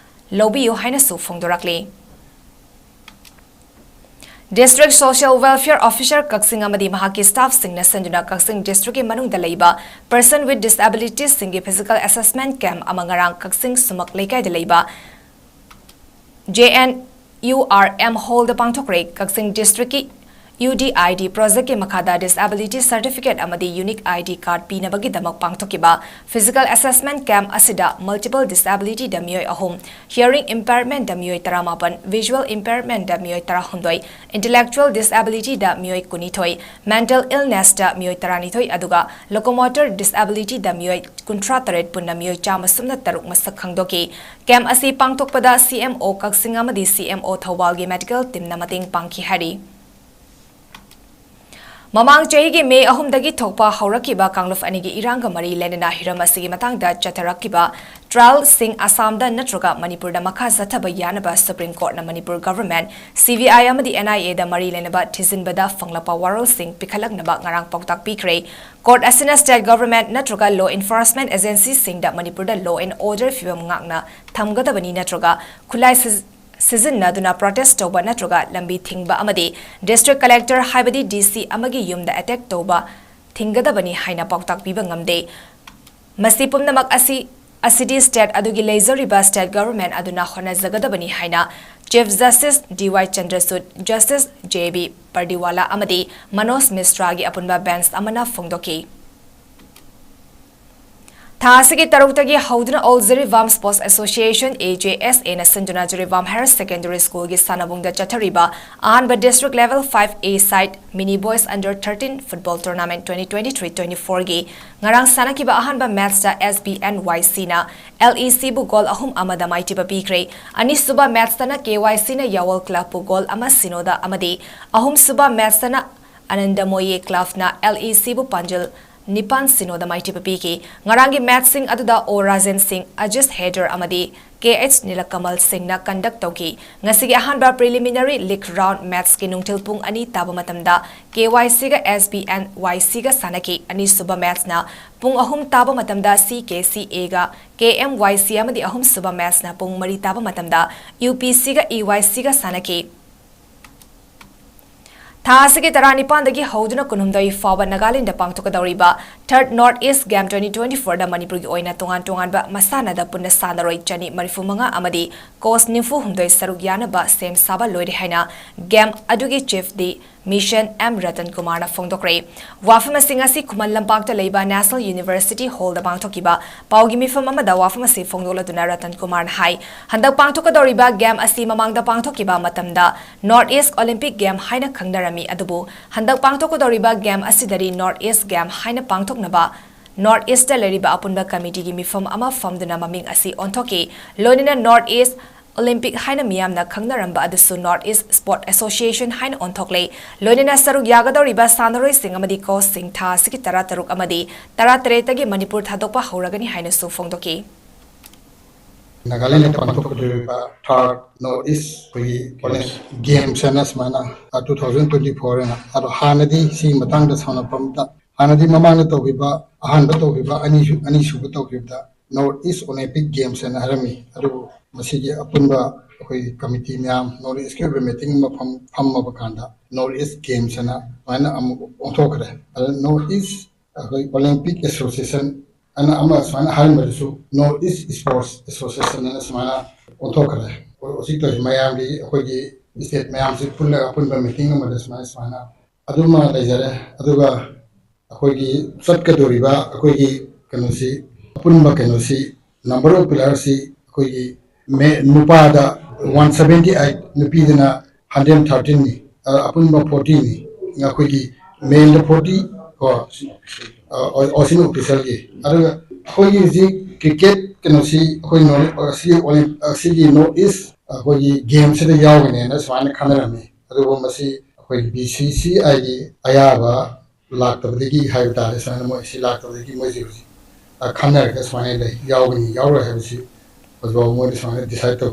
ꯂꯧꯕꯤꯌꯨ ꯍꯥꯏꯅꯁꯨ ꯐꯣꯡꯗꯣꯔꯛꯂꯤ꯫ District Social Welfare Officer ꯀꯛꯆꯤꯡ ꯑꯃꯗꯤ ꯃꯍꯥꯛꯀꯤ staffꯁꯤꯡꯅ ꯁꯤꯟꯗꯨꯅ ꯀꯛꯆꯤꯡ districtꯀꯤ ꯃꯅꯨꯡꯗ ꯂꯩꯕ person with disabilitiesꯁꯤꯡꯒꯤ physical assessment camp ꯑꯃ ꯉꯔꯥꯡ ꯀꯛꯆꯤꯡ ꯁꯨꯃꯛ ꯂꯩꯀꯥꯏꯗ ꯂꯩꯕ J N U R M hallꯗ ꯄꯥꯡꯊꯣꯛꯈ꯭ꯔꯦ꯫ Kakching districtꯀꯤ U D I D projectꯀꯤ ꯃꯈꯥꯗ disability certificate ꯑꯃꯗꯤ unique I D card ꯄꯤꯅꯕꯒꯤꯗꯃꯛ ꯄꯥꯡꯊꯣꯛꯈꯤꯕ physical assessment camp ꯑꯁꯤꯗ multiple disabilityꯗ ꯃꯤꯑꯣꯏ ꯑꯍꯨꯝ, hearing impairmentꯗ ꯃꯤꯑꯣꯏ ꯇꯔꯥꯃꯥꯄꯟ, visual impairmentꯗ ꯃꯤꯑꯣꯏ ꯇꯔꯥꯍꯨꯝꯗꯣꯏ, intellectual disabilityꯗ ꯃꯤꯑꯣꯏ ꯀꯨꯟꯅꯤꯊꯣꯏ, mental illnessꯇ ꯃꯤꯑꯣꯏ ꯇꯔꯥꯅꯤꯊꯣꯏ, ꯑꯗꯨꯒ locomotor disabilityꯗ ꯃꯤꯑꯣꯏ ꯀꯨꯟꯊ꯭ꯔꯥ ꯇꯔꯦꯠ, ꯄꯨꯟꯅ ꯃꯤꯑꯣꯏ ꯆꯥꯝꯃ ꯁꯨꯞꯅ ꯇꯔꯨꯛ ꯃꯁꯛ ꯈꯪꯗꯣꯛꯈꯤ꯫ Camp ꯑꯁꯤ ꯄꯥꯡꯊꯣꯛꯄꯗ C M O ꯀꯛꯆꯤꯡ ꯑꯃꯗꯤ C M O ꯊꯧꯕꯥꯜꯒꯤ medical teamꯅ ꯃꯇꯦꯡ ꯄꯥꯡꯈꯤ ꯍꯥꯏꯔꯤ꯫ ꯃꯃꯥꯡ ꯆꯍꯤꯒꯤ ꯃꯦ ꯑꯍꯨꯝꯗꯒꯤ ꯊꯣꯛꯄ ꯍꯧꯔꯛꯈꯤꯕ ꯀꯥꯡꯂꯨꯞ ꯑꯅꯤꯒꯤ ꯏꯔꯥꯡꯒ ꯃꯔꯤ ꯂꯩꯅꯅ ꯍꯤꯔꯝ ꯑꯁꯤꯒꯤ ꯃꯇꯥꯡꯗ ꯆꯠꯊꯔꯛꯈꯤꯕ trialꯁꯤꯡ ꯑꯁꯥꯝꯗ ꯅꯠꯇ꯭ꯔꯒ ꯃꯅꯤꯄꯨꯔꯗ ꯃꯈꯥ ꯆꯠꯊꯕ ꯌꯥꯅꯕ Supreme Courtꯅ Manipur government, C B I ꯑꯃꯗꯤ N I Aꯗ ꯃꯔꯤ ꯂꯩꯅꯕ ꯊꯤꯖꯤꯟꯕꯗ ꯐꯪꯂꯛꯄ ꯋꯥꯔꯣꯜꯁꯤꯡ ꯄꯤꯈꯠꯂꯛꯅꯕ ꯉꯔꯥꯡ ꯄꯥꯎꯇꯥꯛ ꯄꯤꯈ꯭ꯔꯦ꯫ Court ꯑꯁꯤꯅ state government ꯅꯠꯇ꯭ꯔꯒ law enforcement agencyꯁꯤꯡꯗ ꯃꯅꯤꯄꯨꯔꯗ law and order ꯐꯤꯕꯝ ꯉꯥꯛꯅ ꯊꯝꯒꯗꯕꯅꯤ ꯅꯠꯇ꯭ꯔꯒ ꯈꯨꯠꯂꯥꯏ ꯁꯤꯖ-, ꯁꯤꯖꯤꯟꯅꯗꯨꯅ protest ꯇꯧꯕ ꯅꯠꯇ꯭ꯔꯒ ꯂꯝꯕꯤ ꯊꯤꯡꯕ ꯑꯃꯗꯤ district collector ꯍꯥꯏꯕꯗꯤ D C ꯑꯃꯒꯤ ꯌꯨꯝꯗ attack ꯇꯧꯕ ꯊꯤꯡꯒꯗꯕꯅꯤ ꯍꯥꯏꯅ ꯄꯥꯎꯇꯥꯛ ꯄꯤꯕ ꯉꯝꯗꯦ꯫ ꯃꯁꯤ ꯄꯨꯝꯅꯃꯛ ꯑꯁꯤ, ꯑꯁꯤꯗꯤ state ꯑꯗꯨꯒꯤ ꯂꯩꯖꯔꯤꯕ state government ꯑꯗꯨꯅ ꯍꯣꯠꯅꯖꯒꯗꯕꯅꯤ ꯍꯥꯏꯅ Chief Justice D Y Chandrachud, Justice J B Pardiwala ꯑꯃꯗꯤ Manoj Misraꯒꯤ ꯑꯄꯨꯟꯕ bench ꯑꯃꯅ ꯐꯣꯡꯗꯣꯛꯈꯤ꯫ ꯊꯥ ꯑꯁꯤꯒꯤ ꯇꯔꯨꯛꯇꯒꯤ ꯍꯧꯗꯨꯅ All Jiribam Sports Association, A J S A ꯅ ꯁꯤꯟꯗꯨꯅ ꯖꯤꯔꯤꯕꯥꯝ Higher Secondary School ꯒꯤ ꯁꯥꯟꯅꯕꯨꯡꯗ ꯆꯠꯊꯔꯤꯕ ꯑꯍꯥꯟꯕ District Level five A side Mini Boys Under thirteen Football Tournament twenty twenty-three twenty-four ꯒꯤ ꯉꯔꯥꯡ ꯁꯥꯟꯅꯈꯤꯕ ꯑꯍꯥꯟꯕ match ꯇ S B N Y C ꯅ L E C ꯕꯨ goal ꯑꯍꯨꯝ ꯑꯃꯗ ꯃꯥꯏꯊꯤꯕ ꯄꯤꯈ꯭ꯔꯦ꯫ ꯑꯅꯤꯁꯨꯕ match ꯇꯅ K Y C ꯅ ꯌꯥꯋꯜ Club ꯕꯨ goal ꯑꯃ ꯁꯤꯅꯣꯗ ꯑꯃꯗꯤ ꯑꯍꯨꯝꯁꯨꯕ match ꯇꯅ ꯑꯅꯟꯗꯃꯣꯌꯦ Club ꯅ L E C ꯕꯨ ꯄꯥꯟꯖꯜ ꯅꯤꯄꯥꯟ ꯁꯤꯅꯣꯗ ꯃꯥꯏꯊꯤꯕ ꯄꯤꯈꯤ꯫ ꯉꯔꯥꯡꯒꯤ match ꯁꯤꯡ ꯑꯗꯨꯗ O ꯔꯥꯖꯦꯟ ꯁꯤꯡ, ꯑꯖꯤꯁ ꯍꯦꯗꯔ ꯑꯃꯗꯤ K H ꯅꯤꯂꯀꯃꯜ ꯁꯤꯡꯅ conduct ꯇꯧꯈꯤ꯫ ꯉꯁꯤꯒꯤ ꯑꯍꯥꯟꯕ preliminary league round match ꯀꯤ ꯅꯨꯡꯊꯤꯜ ꯄꯨꯡ ꯑꯅꯤ ꯇꯥꯕ ꯃꯇꯝꯗ K Y C ꯒ S B N Y C ꯒ ꯁꯥꯟꯅꯈꯤ꯫ ꯑꯅꯤꯁꯨꯕ match ꯅ ꯄꯨꯡ ꯑꯍꯨꯝ ꯇꯥꯕ ꯃꯇꯝꯗ C K C A ꯒ K M Y C ꯑꯃꯗꯤ ꯑꯍꯨꯝꯁꯨꯕ match ꯅ ꯄꯨꯡ ꯃꯔꯤ ꯇꯥꯕ ꯃꯇꯝꯗ U P C ꯒ E Y C ꯒ ꯁꯥꯟꯅꯈꯤ꯫ ꯊꯥ ꯑꯁꯤꯒꯤ ꯇꯔꯥꯅꯤꯄꯥꯟꯗꯒꯤ ꯍꯧꯗꯨꯅ ꯀꯨꯟꯍꯨꯝꯗꯣꯏ ꯐꯥꯎꯕ Nagaland ꯄꯥꯡꯊꯣꯛꯀꯗꯧꯔꯤꯕ Third North East Game twenty twenty-four ꯗ ꯃꯅꯤꯄꯨꯔꯒꯤ ꯑꯣꯏꯅ ꯇꯣꯉꯥꯟ ꯇꯣꯉꯥꯟꯕ ꯃꯁꯥꯟꯅꯗ ꯄꯨꯟꯅ ꯁꯥꯟꯅꯔꯣꯏ ꯆꯅꯤ ꯃꯔꯤꯐꯨ ꯃꯉꯥ ꯑꯃꯗꯤ coach ꯅꯤꯐꯨ ꯍꯨꯝꯗꯣꯏ ꯁꯔꯨꯛ ꯌꯥꯅꯕ ꯁꯦꯝ ꯁꯥꯕ ꯂꯣꯏꯔꯦ ꯍꯥꯏꯅ game ꯑꯗꯨꯒꯤ chief ꯗꯤ ꯃꯤꯁꯟ ꯑꯦꯝ ꯔꯇꯟ ꯀꯨꯃꯥꯔꯅ ꯐꯣꯡꯗꯣꯛꯈ꯭ꯔꯦ꯫ ꯋꯥꯐꯝ ꯑꯁꯤ ꯉꯁꯤ ꯈꯨꯃꯟ ꯂꯝꯄꯥꯛꯇ ꯂꯩꯕ National University Hall ꯗ ꯄꯥꯡꯊꯣꯛꯈꯤꯕ ꯄꯥꯎꯒꯤ ꯃꯤꯐꯝ ꯑꯃꯗ ꯋꯥꯐꯝ ꯑꯁꯤ ꯐꯣꯡꯗꯣꯛꯂꯗꯨꯅ ꯔꯇꯟ ꯀꯨꯃꯥꯔꯅ ꯍꯥꯏ, ꯍꯟꯗꯛ ꯄꯥꯡꯊꯣꯛꯀꯗꯧꯔꯤꯕ game ꯑꯁꯤ ꯃꯃꯥꯡꯗ ꯄꯥꯡꯊꯣꯛꯈꯤꯕ ꯃꯇꯝꯗ North East Olympic Game ꯍꯥꯏꯅ ꯈꯪꯅꯔꯝꯃꯤ, ꯑꯗꯨꯕꯨ ꯍꯟꯗꯛ ꯄꯥꯡꯊꯣꯛꯀꯗꯧꯔꯤꯕ game ꯑꯁꯤꯗꯗꯤ North East Game ꯍꯥꯏꯅ ꯄꯥꯡꯊꯣꯛꯅꯕ North East ꯇ ꯂꯩꯔꯤꯕ ꯑꯄꯨꯟꯕ committee ꯒꯤ ꯃꯤꯐꯝ ꯑꯃ ꯐꯝꯗꯨꯅ ꯃꯃꯤꯡ ꯑꯁꯤ ꯑꯣꯟꯊꯣꯛꯈꯤ꯫ ꯂꯣꯏꯅꯅ North East Olympic ꯍꯥꯏꯅ ꯃꯤꯌꯥꯝꯅ ꯈꯪꯅꯔꯝꯕ ꯑꯗꯨꯁꯨ North East Sport Association ꯍꯥꯏꯅ ꯑꯣꯟꯊꯣꯛꯂꯦ꯫ ꯂꯣꯏꯅꯅ ꯁꯔꯨꯛ ꯌꯥꯒꯗꯧꯔꯤꯕ ꯁꯥꯟꯅꯔꯣꯏꯁꯤꯡ ꯑꯃꯗꯤ coach ꯁꯤꯡ ꯊꯥ ꯑꯁꯤꯒꯤ ꯇꯔꯥꯇꯔꯨꯛ ꯑꯃꯗꯤ ꯇꯔꯥꯇꯔꯦꯠꯇꯒꯤ ꯃꯅꯤꯄꯨꯔ ꯊꯥꯗꯣꯛꯄ ꯍꯧꯔꯒꯅꯤ ꯍꯥꯏꯅꯁꯨ ꯐꯣꯡꯗꯣꯛꯈꯤ꯫ ꯅꯥꯒꯥꯂꯦꯟꯗ ꯄꯥꯡꯊꯣꯛꯀꯗꯧꯔꯤꯕ Third North East ꯑꯩꯈꯣꯏꯒꯤ Olympic Games ꯍꯥꯏꯅ ꯁꯨꯃꯥꯏꯅ two thousand twenty-four ꯍꯥꯏꯅ, ꯑꯗꯣ ꯍꯥꯟꯅꯗꯤ ꯁꯤꯒꯤ ꯃꯇꯥꯡꯗ ꯁꯥꯟꯅꯐꯝꯗ ꯍꯥꯟꯅꯗꯤ ꯃꯃꯥꯡꯗ ꯇꯧꯈꯤꯕ, ꯑꯍꯥꯟꯕ ꯇꯧꯈꯤꯕ, ꯑꯅꯤꯁꯨ-, ꯑꯅꯤꯁꯨꯕ ꯇꯧꯈꯤꯕꯗ North East Olympic Games ꯍꯥꯏꯅ ꯍꯥꯏꯔꯝꯃꯤ꯫ ꯑꯗꯨꯕꯨ ꯃꯁꯤꯒꯤ ꯑꯄꯨꯟꯕ ꯑꯩꯈꯣꯏ committee ꯃꯌꯥꯝ North East ꯀꯤ ꯑꯣꯏꯕ meeting ꯑꯃ ꯐꯝ-, ꯐꯝꯃꯕ ꯀꯥꯟꯗ North East Games ꯍꯥꯏꯅ ꯑꯗꯨꯃꯥꯏꯅ ꯑꯃꯨꯛ ꯑꯣꯟꯊꯣꯛꯈ꯭ꯔꯦ꯫ ꯑꯗ North East ꯑꯩꯈꯣꯏ Olympic Association ꯑꯅ ꯑꯃ ꯁꯨꯃꯥꯏꯅ ꯍꯥꯏꯔꯝꯕꯗꯨꯁꯨ North East Sports Association ꯑꯅ ꯁꯨꯃꯥꯏꯅ ꯑꯣꯟꯊꯣꯛꯈ꯭ꯔꯦ꯫ ꯍꯧꯖꯤꯛ ꯇꯧꯔꯤꯁꯤ ꯃꯌꯥꯝꯒꯤ, ꯑꯩꯈꯣꯏꯒꯤ state ꯃꯌꯥꯝꯁꯤ ꯄꯨꯜꯂꯒ ꯑꯄꯨꯟꯕ meeting ꯑꯃꯗ ꯁꯨꯃꯥꯏꯅ, ꯁꯨꯃꯥꯏꯅ ꯑꯗꯨꯃ ꯂꯩꯖꯔꯦ꯫ ꯑꯗꯨꯒ ꯑꯩꯈꯣꯏꯒꯤ ꯆꯠꯀꯗꯧꯔꯤꯕ ꯑꯩꯈꯣꯏꯒꯤ ꯀꯩꯅꯣꯁꯤ, ꯑꯄꯨꯟꯕ ꯀꯩꯅꯣꯁꯤ, number of playerꯁꯤ ꯑꯩꯈꯣꯏꯒꯤ ꯃꯦ-, ꯅꯨꯄꯥꯗ one seventy eight, ꯅꯨꯄꯤꯗꯅ hundred thirteen ꯅꯤ, ꯑ, ꯑꯄꯨꯟꯕ forty ꯅꯤ꯫ ꯑꯩꯈꯣꯏꯒꯤ maleꯗ forty ꯀꯣ, ꯑ, ꯑꯣ-, ꯑꯣꯁꯤꯟ officialꯒꯤ꯫ ꯑꯗꯨꯒ ꯑꯩꯈꯣꯏꯒꯤ ꯍꯧꯖꯤꯛ cricket ꯀꯩꯅꯣꯁꯤ ꯑꯩꯈꯣꯏ ꯅꯣꯔꯠ, ꯑꯁꯤꯒꯤ ꯑꯣꯂꯤꯝ-, ꯑꯁꯤꯒꯤ North East ꯑꯩꯈꯣꯏꯒꯤ gameꯁꯤꯗ ꯌꯥꯎꯒꯅꯦꯅ ꯁꯨꯃꯥꯏꯅ ꯈꯟꯅꯔꯝꯃꯤ꯫ ꯑꯗꯨꯕꯨ ꯃꯁꯤ ꯑꯩꯈꯣꯏ BCCIꯒꯤ ꯑꯌꯥꯕ ꯂꯥꯛꯇꯕꯗꯒꯤ ꯍꯥꯏꯕ ꯇꯥꯔꯦ, ꯁꯨꯃꯥꯏꯅ ꯃꯣꯏ ꯁꯤ ꯂꯥꯛꯇꯕꯗꯒꯤ ꯃꯣꯏꯁꯤ ꯍꯧꯖꯤꯛ, ꯑ, ꯈꯟꯅꯔꯒ ꯁꯨꯃꯥꯏꯅ ꯂꯩ, ꯌꯥꯎꯒꯅꯤ ꯌꯥꯎꯔꯣꯏ ꯍꯥꯏꯕꯁꯤ ꯍꯧꯖꯤꯛꯐꯥꯎ ꯃꯣꯏꯅ ꯁꯨꯃꯥꯏꯅ decide ꯇꯧ꯫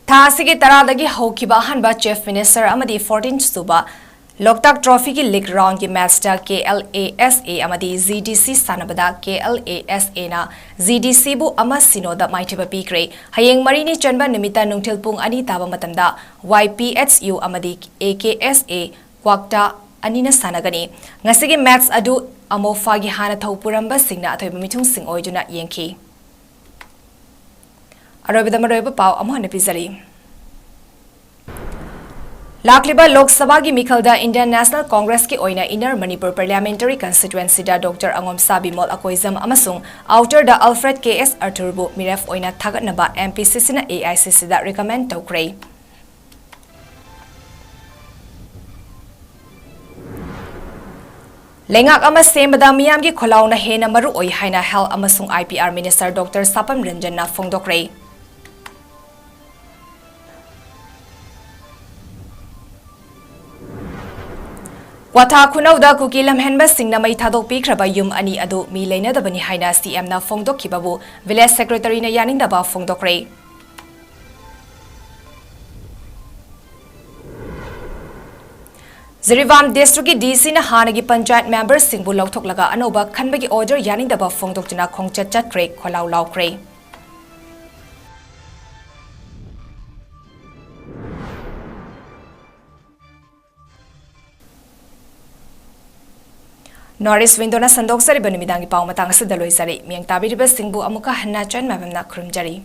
ꯊꯥ ꯑꯁꯤꯒꯤ ꯇꯔꯥꯗꯒꯤ ꯍꯧꯈꯤꯕ ꯑꯍꯥꯟꯕ Chief Minister ꯑꯃꯗꯤ fourteen ꯁꯨꯕ ꯂꯣꯛꯇꯥꯛ ꯇ꯭ꯔꯣꯐꯤꯒꯤ league roundꯒꯤ matchꯇ KLASA ꯑꯃꯗꯤ GDC ꯁꯥꯟꯅꯕꯗ KLASAꯅ GDCꯕꯨ ꯑꯃ ꯁꯤꯅꯣꯗ ꯃꯥꯏꯊꯤꯕ ꯄꯤꯈ꯭ꯔꯦ꯫ ꯍꯌꯦꯡ ꯃꯔꯤꯅꯤ ꯆꯟꯕ ꯅꯨꯃꯤꯠꯇ ꯅꯨꯡꯊꯤꯜ ꯄꯨꯡ ꯑꯅꯤ ꯇꯥꯕ ꯃꯇꯝꯗ YPHU ꯑꯃꯗꯤ AKSA ꯀ꯭ꯋꯥꯛꯇꯥ ꯑꯅꯤꯅ ꯁꯥꯟꯅꯒꯅꯤ꯫ ꯉꯁꯤꯒꯤ match ꯑꯗꯨ ꯑꯃꯣꯐꯥꯒꯤ ꯍꯥꯟꯅ ꯊꯧ ꯄꯨꯔꯝꯕꯁꯤꯡꯅ ꯑꯊꯣꯏꯕ ꯃꯤꯊꯨꯡꯁꯤꯡ ꯑꯣꯏꯗꯨꯅ ꯌꯦꯡꯈꯤ꯫ ꯑꯔꯣꯏꯕꯗ ꯃꯔꯨꯑꯣꯏꯕ ꯄꯥꯎ ꯑꯃꯨꯛ ꯍꯟꯅ ꯄꯤꯖꯔꯤ꯫ ꯂꯥꯛꯂꯤꯕ ꯂꯣꯛ ꯁꯚꯥꯒꯤ ꯃꯤꯈꯜꯗ Indian National Congressꯀꯤ ꯑꯣꯏꯅ Inner Manipur Parliamentary Constituencyꯗ Doctor ꯑꯉꯣꯝꯁꯥ Bimol Akoijam ꯑꯃꯁꯨꯡ Outerꯗ Alfred KS Arthurꯕꯨ ꯃꯤꯔꯦꯞ ꯑꯣꯏꯅ ꯊꯥꯒꯠꯅꯕ MPCCꯅ AICCꯗ recommend ꯇꯧꯈ꯭ꯔꯦ꯫ ꯂꯩꯉꯥꯛ ꯑꯃ ꯁꯦꯝꯕꯗ ꯃꯤꯌꯥꯝꯒꯤ ꯈꯣꯜꯂꯥꯎꯅ ꯍꯦꯟꯅ ꯃꯔꯨ ꯑꯣꯏ ꯍꯥꯏꯅ Health ꯑꯃꯁꯨꯡ IPR Minister Doctor ꯁꯥꯄꯝ ꯔꯟꯖꯟꯅ ꯐꯣꯡꯗꯣꯛꯈ꯭ꯔꯦ꯫ ꯀ꯭ꯋꯥꯊꯥ ꯈꯨꯅꯧꯗ ꯀꯨꯀꯤ ꯂꯝꯍꯦꯟꯕꯁꯤꯡꯅ ꯃꯩ ꯊꯥꯗꯣꯛꯄꯤꯈ꯭ꯔꯕ ꯌꯨꯝ ꯑꯅꯤ ꯑꯗꯨ ꯃꯤ ꯂꯩꯅꯗꯕꯅꯤ ꯍꯥꯏꯅ CMꯅ ꯐꯣꯡꯗꯣꯛꯈꯤꯕꯕꯨ Village Secretaryꯅ ꯌꯥꯅꯤꯡꯗꯕ ꯐꯣꯡꯗꯣꯛꯈ꯭ꯔꯦ꯫ ꯖꯤꯔꯤꯕꯥꯝ districtꯀꯤ DCꯅ ꯍꯥꯟꯅꯒꯤ ꯄꯟꯆꯥꯌꯠ memberꯁꯤꯡꯕꯨ ꯂꯧꯊꯣꯛꯂꯒ ꯑꯅꯧꯕ ꯈꯟꯕꯒꯤ order ꯌꯥꯅꯤꯡꯗꯕ ꯐꯣꯡꯗꯣꯛꯇꯨꯅ ꯈꯣꯡꯆꯠ ꯆꯠꯈ꯭ꯔꯦ, ꯈꯣꯜꯂꯥꯎ ꯂꯥꯎꯈ꯭ꯔꯦ꯫ North East Windowꯅ ꯁꯟꯗꯣꯛꯆꯔꯤꯕ ꯅꯨꯃꯤꯗꯥꯡꯒꯤ ꯄꯥꯎ ꯃꯇꯥꯡ ꯑꯁꯤꯗ ꯂꯣꯏꯖꯔꯦ꯫ ꯃꯤꯌꯦꯡ ꯇꯥꯕꯤꯔꯤꯕꯁꯤꯡꯕꯨ ꯑꯃꯨꯛꯀ ꯍꯟꯅ ꯆꯟ ꯃꯥꯏꯕꯝꯅ ꯈꯨꯔꯨꯝꯖꯔꯤ꯫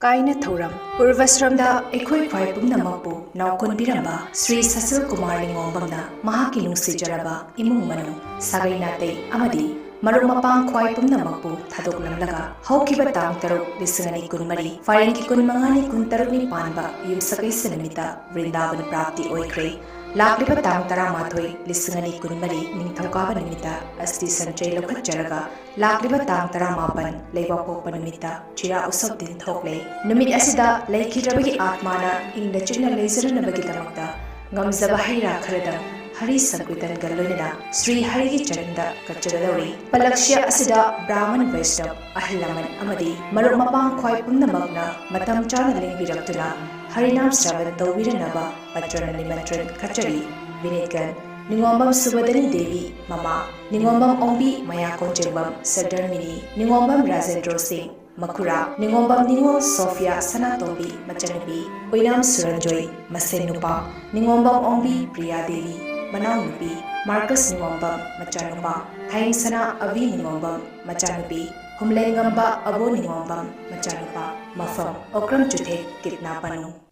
ꯀꯥꯏꯅ ꯊꯧꯔꯝ꯫ ꯎꯔꯕꯁ꯭ꯔꯝꯗ ꯑꯩꯈꯣꯏ ꯈ꯭ꯋꯥꯏ ꯄꯨꯝꯅꯃꯛꯄꯨ ꯅꯥꯎꯀꯣꯟꯕꯤꯔꯝꯕ ꯁ꯭ꯔꯤ ꯁꯁꯤꯜ ꯀꯨꯃꯥꯔ ꯅꯤꯉꯣꯝꯕꯝꯅ ꯃꯍꯥꯛꯀꯤ ꯅꯨꯡꯁꯤꯖꯔꯕ ꯏꯃꯨꯡ ꯃꯅꯨꯡ, ꯁꯥꯒꯩ ꯅꯥꯇꯩ ꯑꯃꯗꯤ ꯃꯔꯨꯞ ꯃꯄꯥꯡ ꯈ꯭ꯋꯥꯏ ꯄꯨꯝꯅꯃꯛꯄꯨ ꯊꯥꯗꯣꯛꯂꯝꯂꯒ ꯍꯧꯈꯤꯕ ꯇꯥꯡ ꯇꯔꯨꯛ, ꯂꯤꯁꯤꯡ ꯑꯅꯤ ꯀꯨꯟꯃꯔꯤ, ꯐꯥꯏꯔꯦꯟꯒꯤ ꯀꯨꯟꯃꯉꯥꯅꯤ, ꯀꯨꯟꯇꯔꯨꯛꯅꯤ ꯄꯥꯟꯕ ꯌꯨꯝꯁꯀꯩꯁ ꯅꯨꯃꯤꯠꯇ ꯕ꯭ꯔꯤꯟꯗꯥꯕꯟ ꯄ꯭ꯔꯥꯞꯇꯤ ꯑꯣꯏꯈ꯭ꯔꯦ꯫ ꯂꯥꯛꯂꯤꯕ ꯇꯥꯡ ꯇꯔꯥꯃꯥꯊꯣꯏ, ꯂꯤꯁꯤꯡ ꯑꯅꯤ ꯀꯨꯟꯃꯔꯤ, ꯅꯤꯡꯊꯧꯀꯥꯕ ꯅꯨꯃꯤꯠꯇ ꯑꯁꯇꯤ ꯁꯟꯆꯩ ꯂꯧꯈꯠꯆꯔꯒ ꯂꯥꯛꯂꯤꯕ ꯇꯥꯡ ꯇꯔꯥꯃꯥꯄꯟ, ꯂꯩꯕꯥꯛꯄꯣꯛꯄ ꯅꯨꯃꯤꯠꯇ ꯆꯤꯔꯥ ꯎꯁꯣꯞ ꯗꯤꯟ ꯊꯣꯛꯂꯦ꯫ ꯅꯨꯃꯤꯠ ꯑꯁꯤꯗ ꯂꯩꯈꯤꯗ꯭ꯔꯕꯒꯤ ꯑꯥꯠꯃꯥꯅ ꯏꯪꯅ ꯆꯤꯛꯅ ꯂꯩꯖꯅꯅꯕꯒꯤꯗꯃꯛꯇ ꯉꯝꯖꯕ ꯍꯩ ꯔꯥ ꯈꯔꯗꯪ ꯍꯔꯤ ꯁꯪꯀꯤꯔꯇꯟꯒ ꯂꯣꯏꯅꯅ ꯁ꯭ꯔꯤ ꯍꯔꯤꯒꯤ ꯆꯔꯟꯗ ꯀꯠꯆꯒꯗꯧꯔꯤ꯫ ꯄꯂꯛꯁ꯭ꯌ ꯑꯁꯤꯗ ꯕ꯭ꯔꯥꯍꯃꯟ ꯕꯩꯁꯅꯕ, ꯑꯍꯜ ꯂꯃꯟ ꯑꯃꯗꯤ ꯃꯔꯨꯞ ꯃꯄꯥꯡ ꯈ꯭ꯋꯥꯏ ꯄꯨꯝꯅꯃꯛꯅ ꯃꯇꯝ ꯆꯥꯅ ꯂꯦꯡꯕꯤꯔꯛꯇꯨꯅ ꯍꯔꯤꯅꯥꯝ ꯁ꯭ꯔꯕꯟ ꯇꯧꯕꯤꯔꯅꯕ ꯄꯠꯇ꯭ꯔꯅ ꯅꯤꯃꯟꯇ꯭ꯔꯟ ꯀꯠꯆꯔꯤ꯫ ꯕꯤꯅꯤꯠꯀꯟ: ꯅꯤꯉꯣꯝꯕꯝ ꯁꯨꯕꯗꯅꯤ ꯗꯦꯕꯤ, ꯃꯃꯥ; ꯅꯤꯉꯣꯝꯕꯝ ꯑꯣꯡꯕꯤ ꯃꯌꯥ ꯀꯣꯟꯖꯦꯡꯕꯝ, ꯁꯔꯗꯔꯃꯤꯅꯤ; ꯅꯤꯉꯣꯝꯕꯝ ꯔꯥꯖꯦꯟꯗ꯭ꯔꯣ ꯁꯤꯡ, ꯃꯈꯨꯔꯥ; ꯅꯤꯉꯣꯝꯕꯝ ꯅꯤꯉꯣꯜ ꯁꯣꯐꯤꯌꯥ ꯁꯅꯥꯇꯣꯝꯕꯤ, ꯃꯆꯟꯅꯨꯄꯤ; ꯑꯣꯏꯅꯥꯝ ꯁꯨꯔꯟꯖꯣꯏ, ꯃꯁꯦꯟ ꯅꯨꯄꯥ; ꯅꯤꯉꯣꯝꯕꯝ ꯑꯣꯡꯕꯤ ꯄ꯭ꯔꯤꯌꯥ ꯗꯦꯕꯤ, ꯃꯅꯥꯎꯅꯨꯄꯤ; ꯃꯥꯔꯀꯁ ꯅꯤꯉꯣꯝꯕꯝ, ꯃꯆꯥꯅꯨꯄꯥ; ꯊꯥꯏꯌꯦꯡꯁꯅꯥ ꯑꯕꯤ ꯅꯤꯉꯣꯝꯕꯝ, ꯃꯆꯥꯅꯨꯄꯤ; ꯍꯨꯝꯂꯦꯟꯉꯝꯕ ꯑꯕꯣ ꯅꯤꯉꯣꯝꯕꯝ, ꯃꯆꯥꯅꯨꯄꯥ꯫ ꯃꯐꯝ: ꯑꯣꯀ꯭ꯔꯝ ꯆꯨꯊꯦꯛ, ꯀꯤꯠꯅꯥ ꯄꯅꯨ꯫